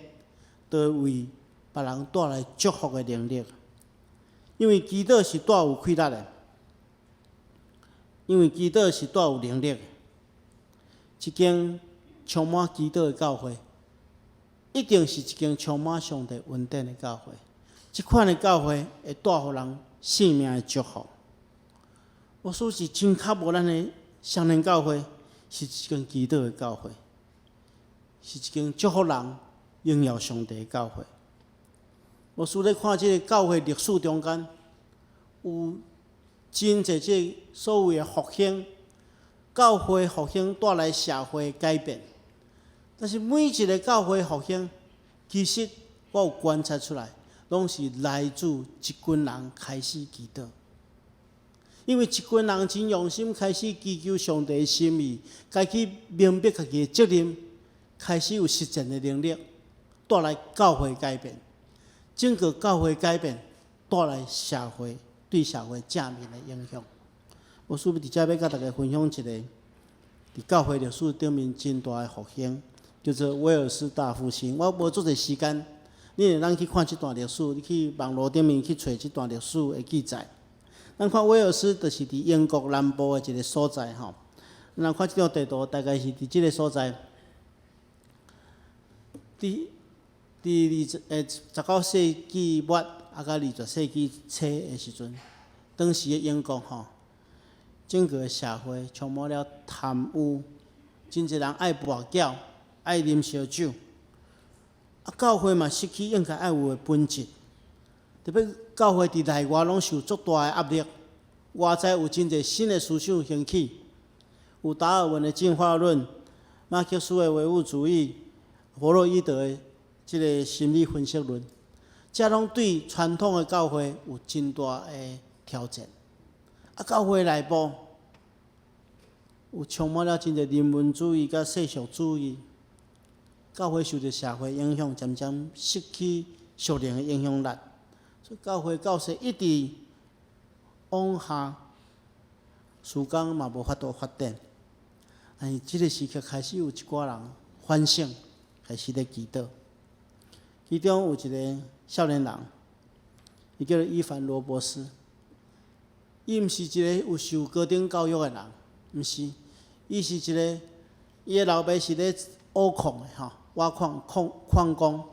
就會為別人帶來祝福的能力。因為祈禱是帶有氣力的，因為祈禱是帶有能力的。一間充滿祈禱的教會，一定是一間充滿上帝恩典的教會。這款的教會會帶予人性命的祝福。我說是真渴慕咱的雙連教會，是一間祈禱的教會，是一間祝福人、榮耀上帝的教會。牧師咧看這个教會歷史中間，有真濟這个所謂的復興，教會復興帶來社會改變。但是每一个教會復興，其實我有觀察出來，攏是來自一群人開始祈禱。因為一群人真用心開始祈求上帝的心意，家己明白家己的責任，開始有實踐的能力，帶來教會改變。整個教會改變，帶來社會對社會正面的影響。牧師佇遮欲佮大家分享一个佇教會歷史頂面真大的復興，叫做威爾士大復興。我無足濟時間，你會當去看這段歷史，你去網路頂面去揣這段歷史的記載。咱看威爾斯就是佇英國南部的一个所在吼。咱看這張地圖，大概是佇這个所在。佇19世紀末啊，到20世紀初的時陣，當時的英國吼，整個社會充滿了貪污，真濟人愛跋筊，愛啉燒酒。啊，教會嘛失去應該愛有的本質，特別教會佇內外攏受足大的壓力。外在有真濟新的思想興起，有達爾文的進化論、馬克思的唯物主義、弗洛伊德的這个心理分析論，這攏對傳統的教會有真大的挑戰。啊，教會內部有充滿了真濟人文主義佮世俗主義，教會受著社會影響，漸漸失去屬靈的影響力。所以教會教勢一直往下，時間嘛無法度發展。但是這个時刻開始有一寡人反省，開始咧祈禱。其中有一个少年人，伊叫做伊凡羅伯斯。伊毋是一个有受高等教育的人，毋是，伊是一个，伊的老爸是咧挖礦的吼，挖礦礦礦工。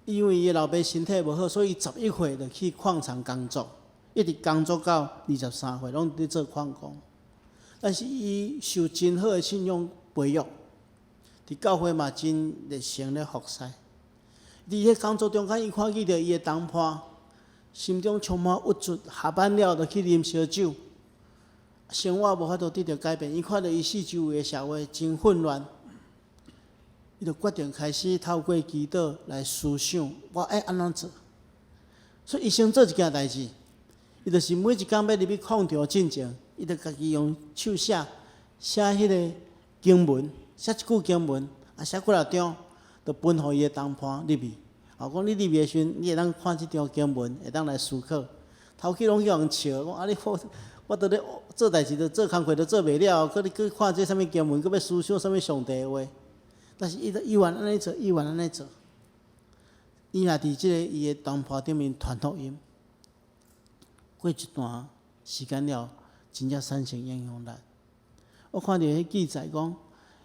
因為伊的老爸身體無好，所以11歲就去礦場工作，一直工作到23歲，攏佇做礦工。但是伊受真好的信仰培育，佇教會嘛真熱誠咧服侍。佇彼工作中間，伊看見著伊的同伴，心中充滿鬱卒，下班了就去啉燒酒，生活無法度得著改變。伊看著伊四周圍的社會真混亂，伊就決定開始透過祈禱來思想，我愛按怎做。所以伊先做一件代誌，伊就是每一工欲入去礦場進前，伊就家己用手寫寫彼个經文，寫一句經文，啊寫幾若張，就分予伊的同伴入去。哦，講你入去的時陣，你會當看這張經文，會當來思考。頭起攏去予人笑，講啊你我我佇咧做代誌，都做工課都做袂了，閣你閣看這啥物經文，閣欲思想啥物上帝的話。但是伊都依然按呢做，依然按呢做。伊若佇這个伊的同伴頂面傳福音，過一段時間了，真正產生影響力。我看著彼記載講，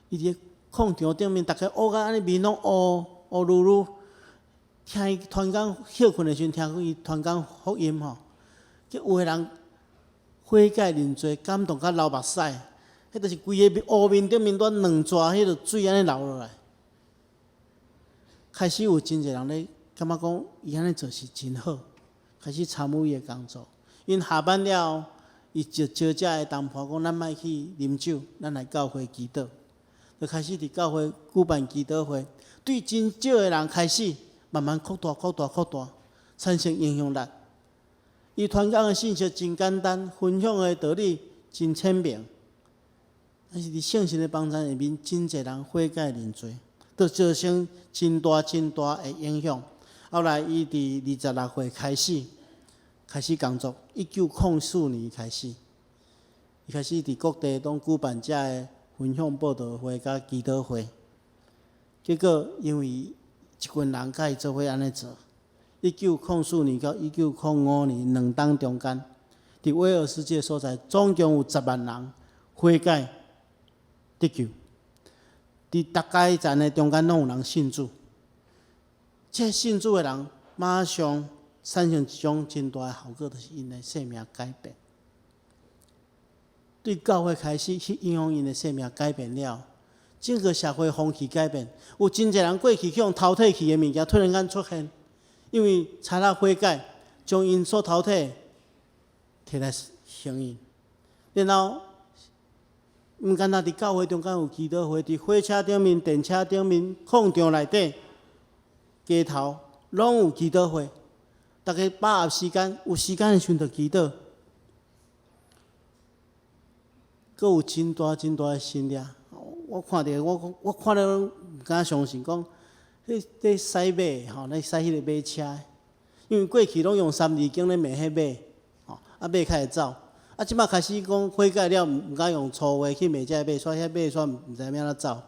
伊佇礦場頂面，逐家烏甲按呢面攏烏烏嚕嚕，聽伊傳講歇睏的時陣，聽講伊傳講福音吼，這有的人悔改認罪，感動甲流目屎，彼就是規个烏面頂面蹛兩逝彼个水按呢流落來。開始有真濟人咧感覺講，伊按呢做是真好，開始參與伊的工作。𪜶下班了後，伊就招遮的同伴講：咱莫去啉酒，咱來教會祈禱。就開始佇教會舉辦祈禱會，對真少的人開始慢慢擴大、擴大、擴大，產生影響力。伊傳講的信息真簡單，分享的道理真淺明，但是佇聖神的幫助下面，真濟人悔改認罪，就造成真大真大的影響。後來，伊佇26歲開始工作，1904年開始，伊開始佇各地攏舉辦遮的分享佈道會佮祈禱會。結果，因為一群人佮伊做伙按呢做，1904年到1905年兩冬中間，佇威爾斯這个所在，總共有10萬人悔改得救。佇逐階層的中間，攏有人信主。這信主的人，馬上產生一種真大的效果，就是𪜶的生命改變。對教會開始去影響𪜶的生命改變了，整個社會風氣改變。有真濟人過去去予偷提去的物件，突然間出現，因為查了悔改，將𪜶所偷提提來還𪜶，然後毋干焦佇教會中間有祈禱會，佇火車頂面、電車頂面、礦場內底、街頭，攏有祈禱會。逐家把握時間，有時間的時陣就祈禱。閣有真大真大的神跡，我看著我我看了毋敢相信，講彼咧駛馬吼，咧駛彼個馬車，因為過去攏用三字經咧罵彼馬，吼啊馬較會走，啊這擺開始講悔改了，毋敢用粗話去罵這個馬，所以彼馬煞毋知欲按怎走。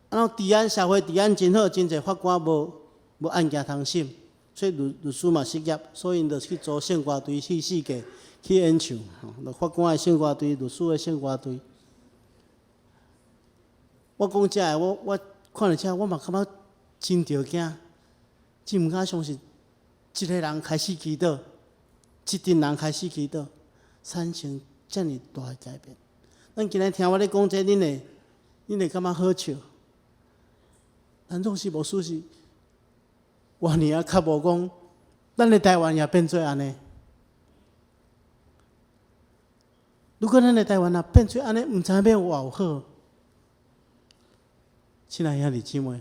啊，治安社會治安真好，真濟法官無無案件通審，所以律律師嘛失業，所以𪜶就去組聖歌隊去四界去演唱，吼，法官的聖歌隊，律師的聖歌隊。我講這个，我我看著這，我嘛感覺真著驚，真毋敢相信，一个人開始祈禱，一陣人開始祈禱，產生遮爾大的改變。咱今日聽我咧講這，恁會恁會感覺好笑？咱總是牧師是偌爾仔較無講，咱的台灣也變做按呢。如果咱的台灣若變做按呢，毋知欲有偌好。親愛兄弟姊妹，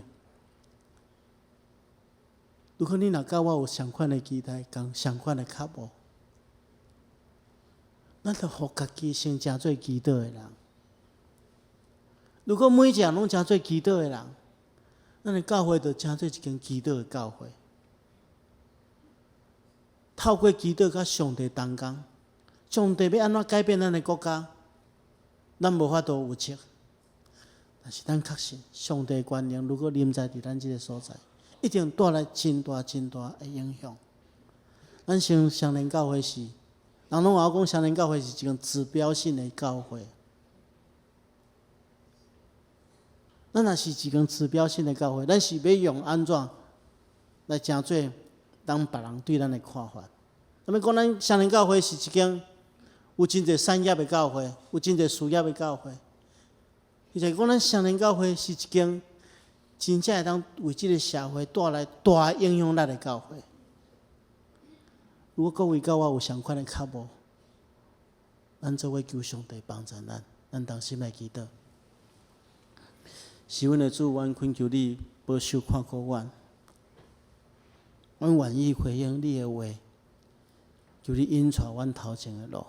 如果你若佮我有相款的期待，仝相款的腳步，咱就予家己先成做祈禱的人。如果每一個人攏成做祈禱的人，咱的教會就成做一間祈禱的教會。透過祈禱佮上帝同工，上帝欲按怎改變咱的國家，咱無法度預測。但是咱確信，上帝權能如果臨在佇咱這个所在，一定帶來真大真大的影響。咱先雙連教會是，人攏會講雙連教會是一間指標性的教會。咱若是一間指標性的教會，咱是欲用按怎來成做當別人對咱的看法？咱欲講咱雙連教會是一間有真濟產業的教會，有真濟事業的教會。伊就講咱雙連教會是一間真正會當為這个社會帶來大影響力的教會。如果各位佮我有相款的腳步，咱做伙求上帝幫助咱，咱同心來祈禱。是阮的主，阮懇求你保守看顧阮，阮願意回應你的話，求你引帶阮頭前的路。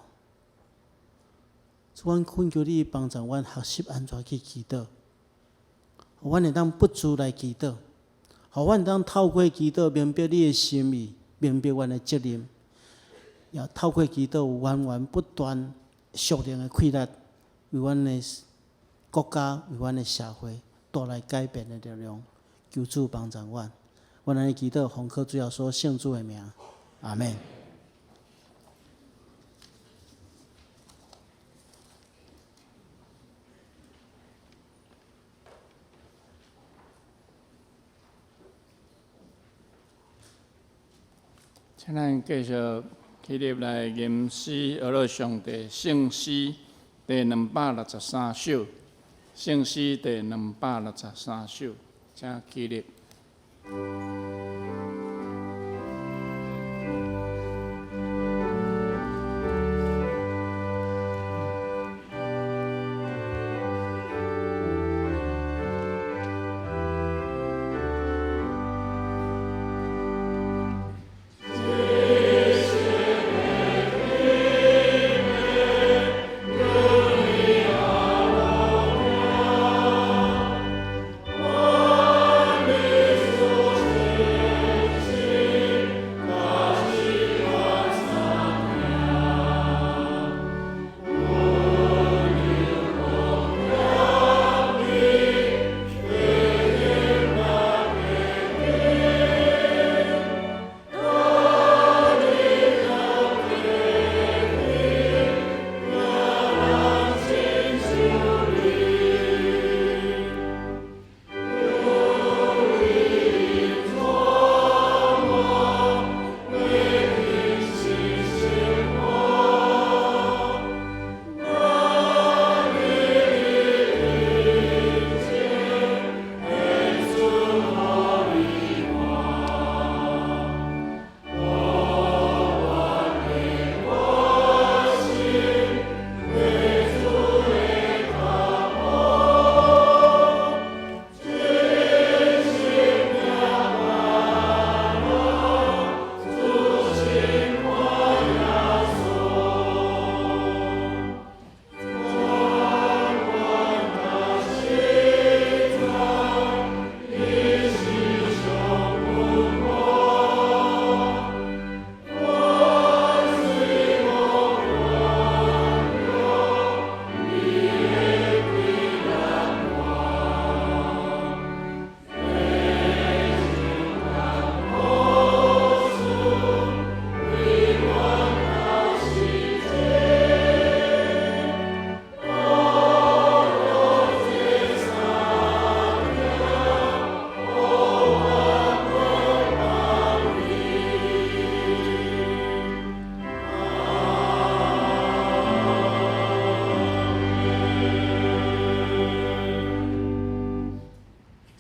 主，阮懇求你幫助阮學習按怎去祈禱，予阮會當不住來祈禱，予阮會當透過祈禱明白你的心意，明白阮的責任，也透過祈禱有源源不斷屬靈的氣力，為阮的國家、為阮的社會帶來改變的力量。求主幫助阮。阮按呢祈禱，奉靠主耶穌聖子的名，阿們。請咱繼續起立來吟詩，學樂上帝聖詩第263首，聖詩第263首，請起立。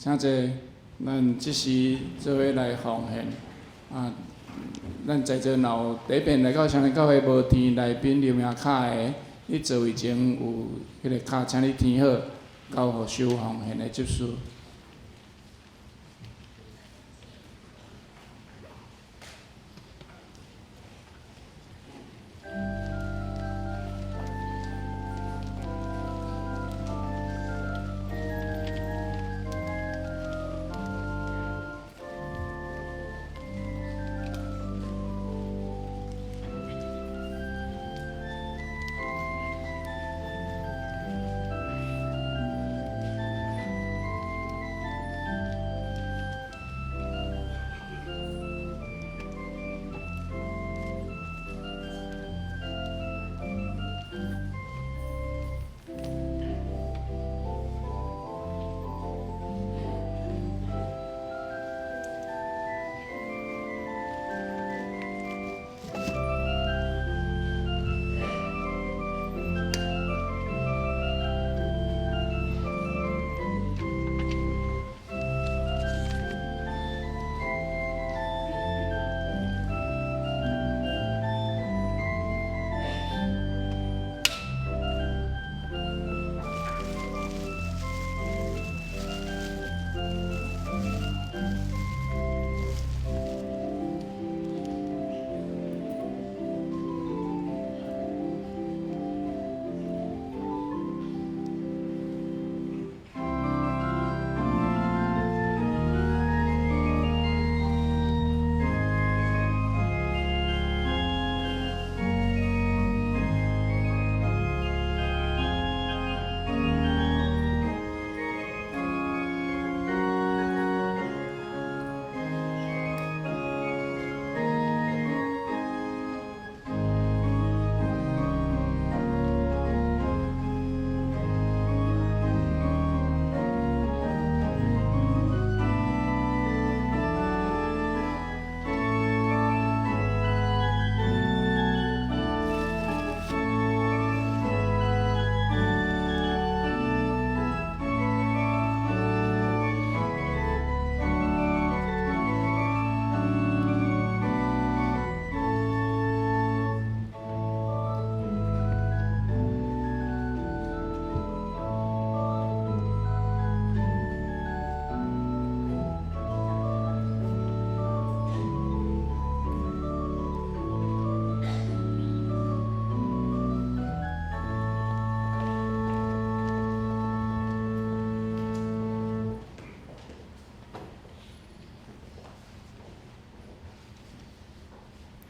請坐，咱這時做伙來奉獻啊！咱在座若有第一遍來到雙連教會無填來賓留名卡的，你座位前有彼个卡，請你填好，交予收奉獻的執事。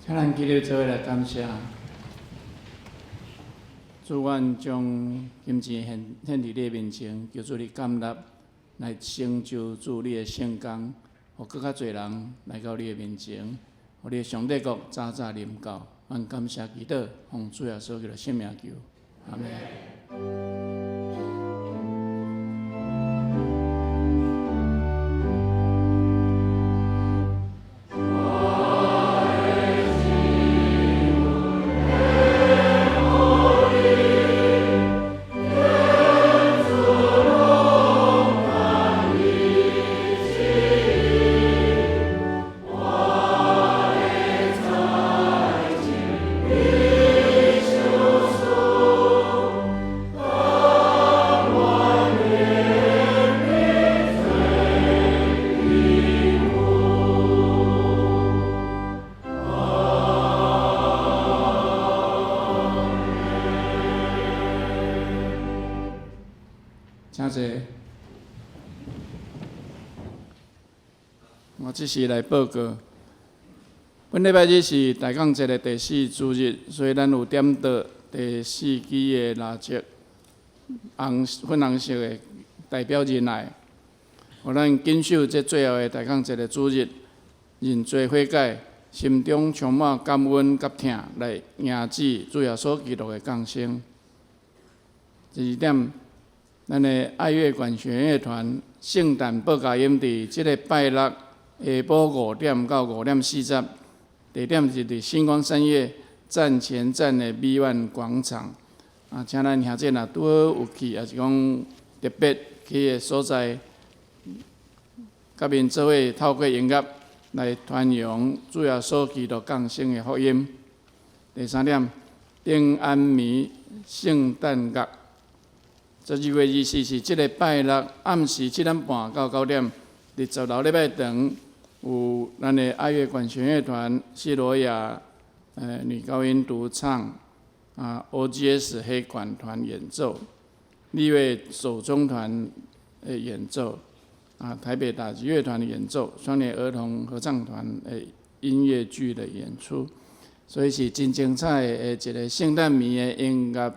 請咱起立做伙來感謝。主，阮將金錢獻獻佇你的面前，求主你甘納來成就主你的聖工，予閣較濟人來到你的面前，予你的上帝國早早臨到。阮感謝祈禱，奉主耶穌基督聖名求，阿們。請坐。我這時來報告，本禮拜日是大降節的第四主日，所以咱有點燈第四支的蠟燭，紅粉紅色的代表仁愛，予咱謹守這最後的大降節的主日，認罪悔改，心中充滿感恩佮疼，來迎接主耶穌基督的降生。第二點，咱的愛樂管弦樂團聖誕報佳音佇這个拜六下晡5點到5點40，地點是佇新光三越站前站的美苑廣場。啊，請咱兄弟若拄好有去，抑是講特別去的所在，佮𪜶做伙透過音樂來傳揚主耶穌基督降生的福音。第三點，平安暝聖誕樂。12月24是這个拜六暗時7點半到9點，佇10樓禮拜堂有咱的愛樂管弦樂團、謝羅亞女高音獨唱，啊 OGS 黑管團演奏，立位手中團的演奏，啊台北打擊樂團的演奏，雙聯兒童合唱團的音樂劇的演出，所以是真精彩的一个聖誕暝的音樂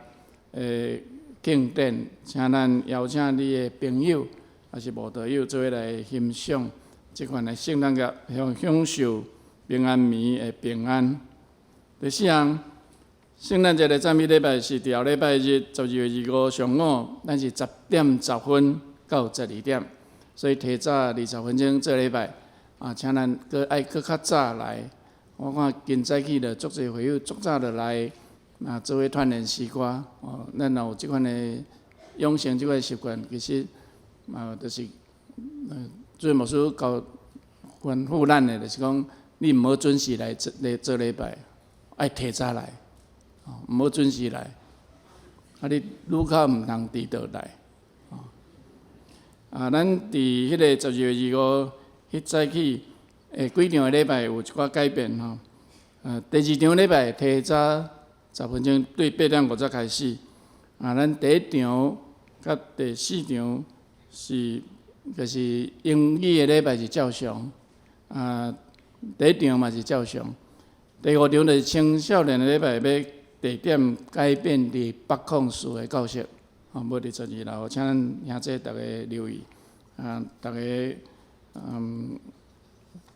的慶典，請咱邀請你的朋友，抑是慕道友做伙來欣賞這款的聖誕樂，享受平安暝的平安。第四項，聖誕節的讚美禮拜是佇後禮拜日12月25上午，咱是10點10分到12點，所以提早20分鐘做禮拜。啊，請咱閣愛閣較早來。我看今早起就足濟會友足早就來。啊，做伙鍛鍊詩歌，哦，咱若有這款的養成這款習慣，其實嘛，就是，主任牧師教吩咐咱的，就是講，你毋好準時來做來做禮拜，愛提早來，哦，毋好準時來，啊，你愈較毋通遲到來，哦，啊，咱佇彼个12月25彼早起，幾場的禮拜有一寡改變吼，第二場禮拜提早10分鐘，對8點50開始。啊，咱第一場佮第四場是，就是英語的禮拜是照常。啊，第一場嘛是照常。第五場就是青少年的禮拜，欲地點改變佇北控寺的教室，吼，無佇12樓，請咱兄弟逐家留意。啊，逐家，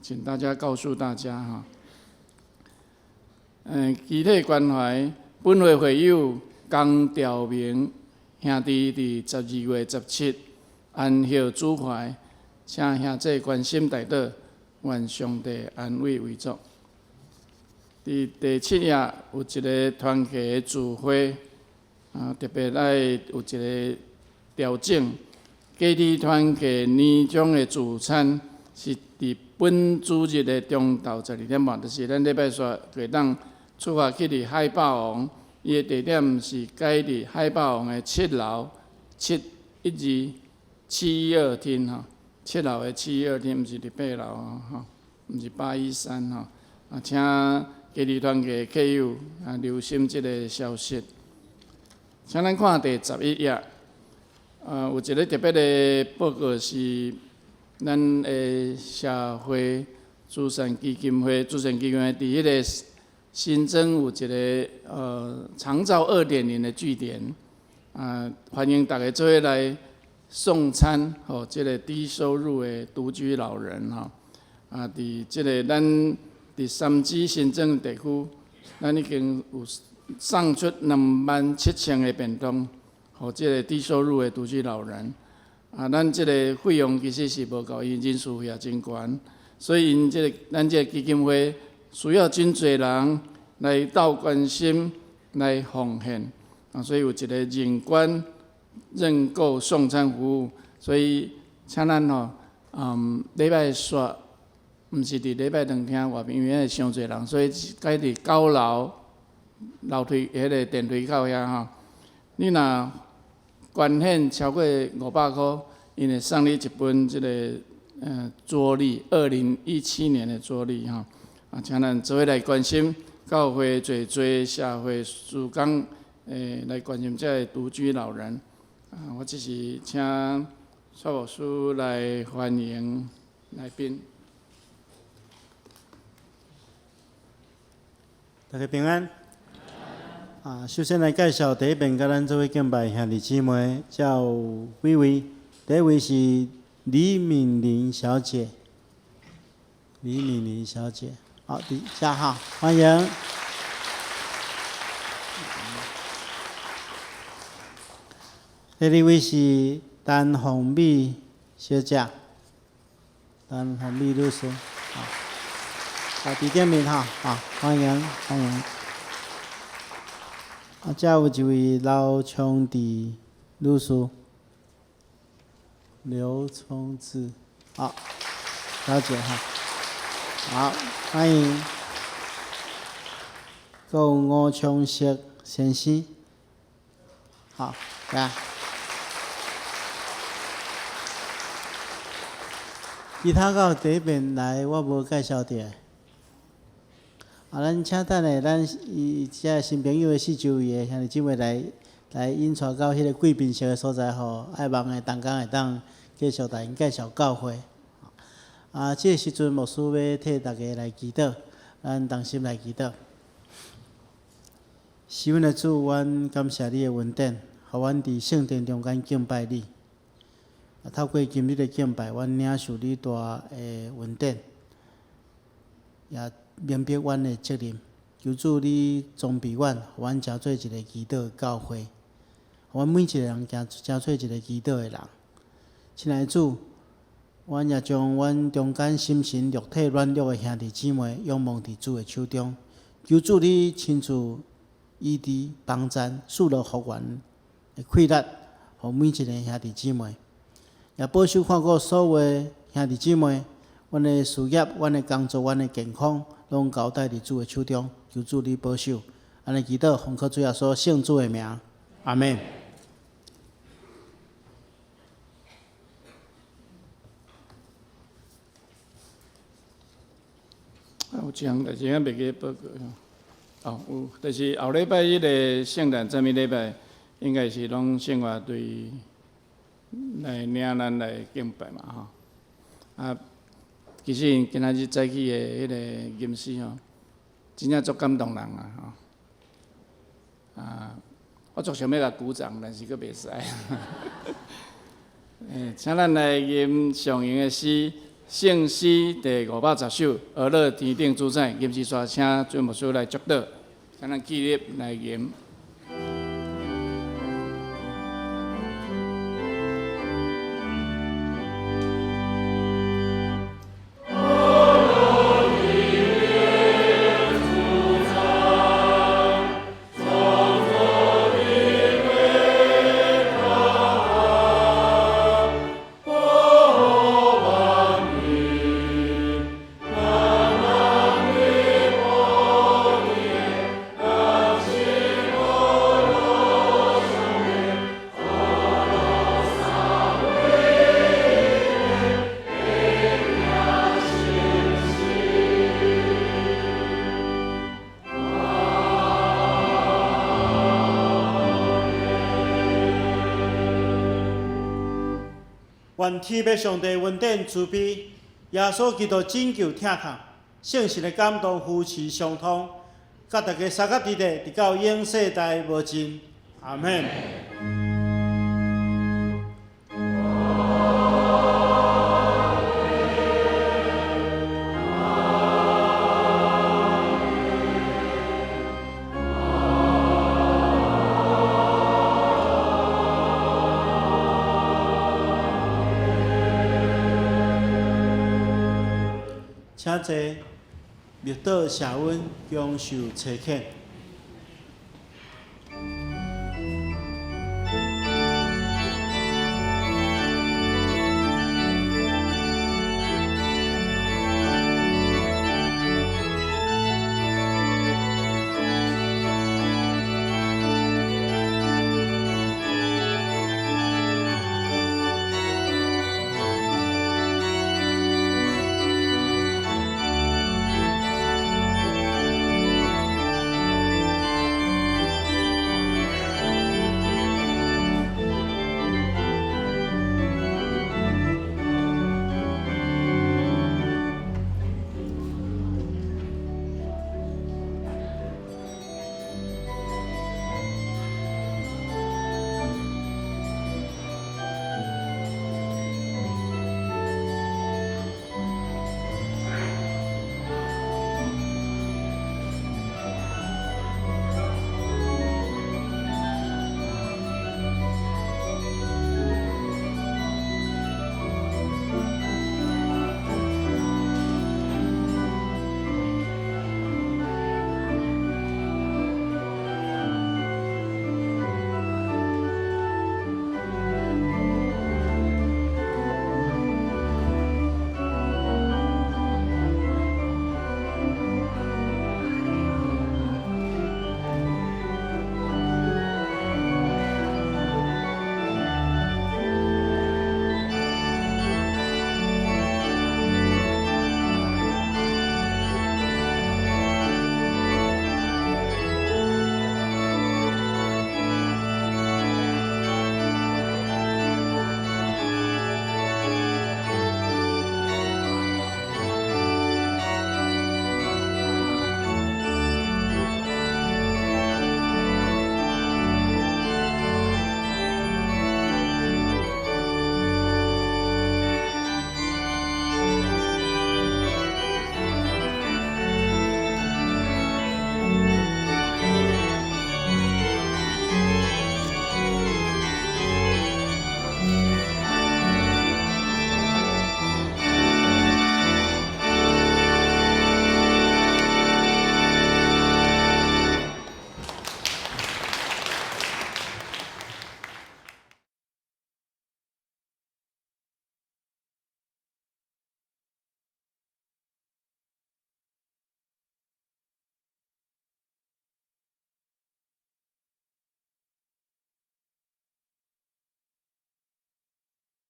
請大家告訴大家哈。肢體關懷，本會會友江兆明兄弟佇12月17安息主懷，請兄弟關心代禱，願上帝安慰遺族。佇第七頁有一个團契的聚會，啊，特別愛有一个調整，家己團契年終的聚餐是佇本主日的中晝12點半，就是咱禮拜四會當出發去佇海霸王，伊的地點是改佇海霸王的七樓712廳吼，七樓的712廳，毋是佇八樓吼，毋是813吼。啊，請家己團契客友啊留心這个消息。請咱看第11頁，啊，有一个特別的報告是咱的社會慈善基金會，慈善基金會佇彼个新增有一个长照2.0的据点，啊，欢迎大家做伙来送餐，予这个低收入的独居老人吼。啊，伫这个咱伫三芝新庄地区，咱已经有送出27,000个便当，予这个低收入的独居老人。啊，咱这个费用其实是无够，因人事费也真悬，所以𪜶这个咱这个基金会需要真济人来斗关心、来奉献。啊，所以有一个认捐认购送餐服务，所以请咱吼，礼拜煞，毋是伫礼拜堂厅外面，因为伤济人，所以改伫9楼楼梯彼个电梯口遐吼。你若捐献超过500箍，𪜶会送你一本这个桌历，2017年的桌历吼。啊，请咱做伙来关心教会济济社会事工，来关心这个独居老人。啊，我这是请蔡牧师来欢迎来宾。大家平安。啊，首先來介紹第一遍佮咱做伙敬拜兄弟姊妹，才有幾位。第一位是李敏玲小姐，李敏玲小姐，好，佇遮哈，歡迎。第二位是陳鳳美小姐，陳鳳美女士，好，好，佇頂面哈，好，歡迎歡迎。啊，遮有一位劉聰志女士，劉聰志，好，小姐哈，好，歡迎。閣有吳昌碩先生，好，來。其他到第一遍來，我無介紹著。啊，咱請等下，咱伊遮新朋友的四周圍的兄弟姊妹來引帶到彼個貴賓室的所在，予愛望的同工會當繼續來𪜶介紹教會。啊，這個時陣牧師欲替大家來祈禱，咱同心來祈禱。是阮的主，阮感謝你的恩典，予阮佇聖殿中間敬拜你。啊，透過今日的敬拜，阮領受你大的恩典，也明白阮的責任。求主你裝備阮，予阮成做一個祈禱的教會，予阮每一個人成做一個祈禱的人。親愛的主，阮也將阮中間心神肉體軟弱的兄弟姊妹仰望佇主的手中。求主你親自醫治幫贊，賜予復原的氣力，予每一個兄弟姊妹。也保守看顧所有的兄弟姊妹，阮的事業、阮的工作、阮的健康，攏交代佇主的手中，求主你保守。按呢祈禱，奉靠主耶穌聖子的名，阿們。啊，有一項代誌，我袂記報告。哦，有，就是後禮拜彼個聖誕讚美禮拜，應該是攏聖樂隊來領咱來敬拜嘛吼。啊，其實𪜶今仔日早起的彼個吟詩吼，真正足感動人啊吼。啊，我足想欲共鼓掌，但是閣袂使。請咱來吟上榮的詩，聖詩第510首，呵咾天頂主宰，吟詩煞請尊牧師來祝禱，請咱起立來吟。願天父上帝恩典慈悲，耶穌基督拯救疼痛，聖神的感動扶持相通，佮大家相佮佇咧，直到永世代無盡。阿們。請坐，默禱謝恩，享受差遣。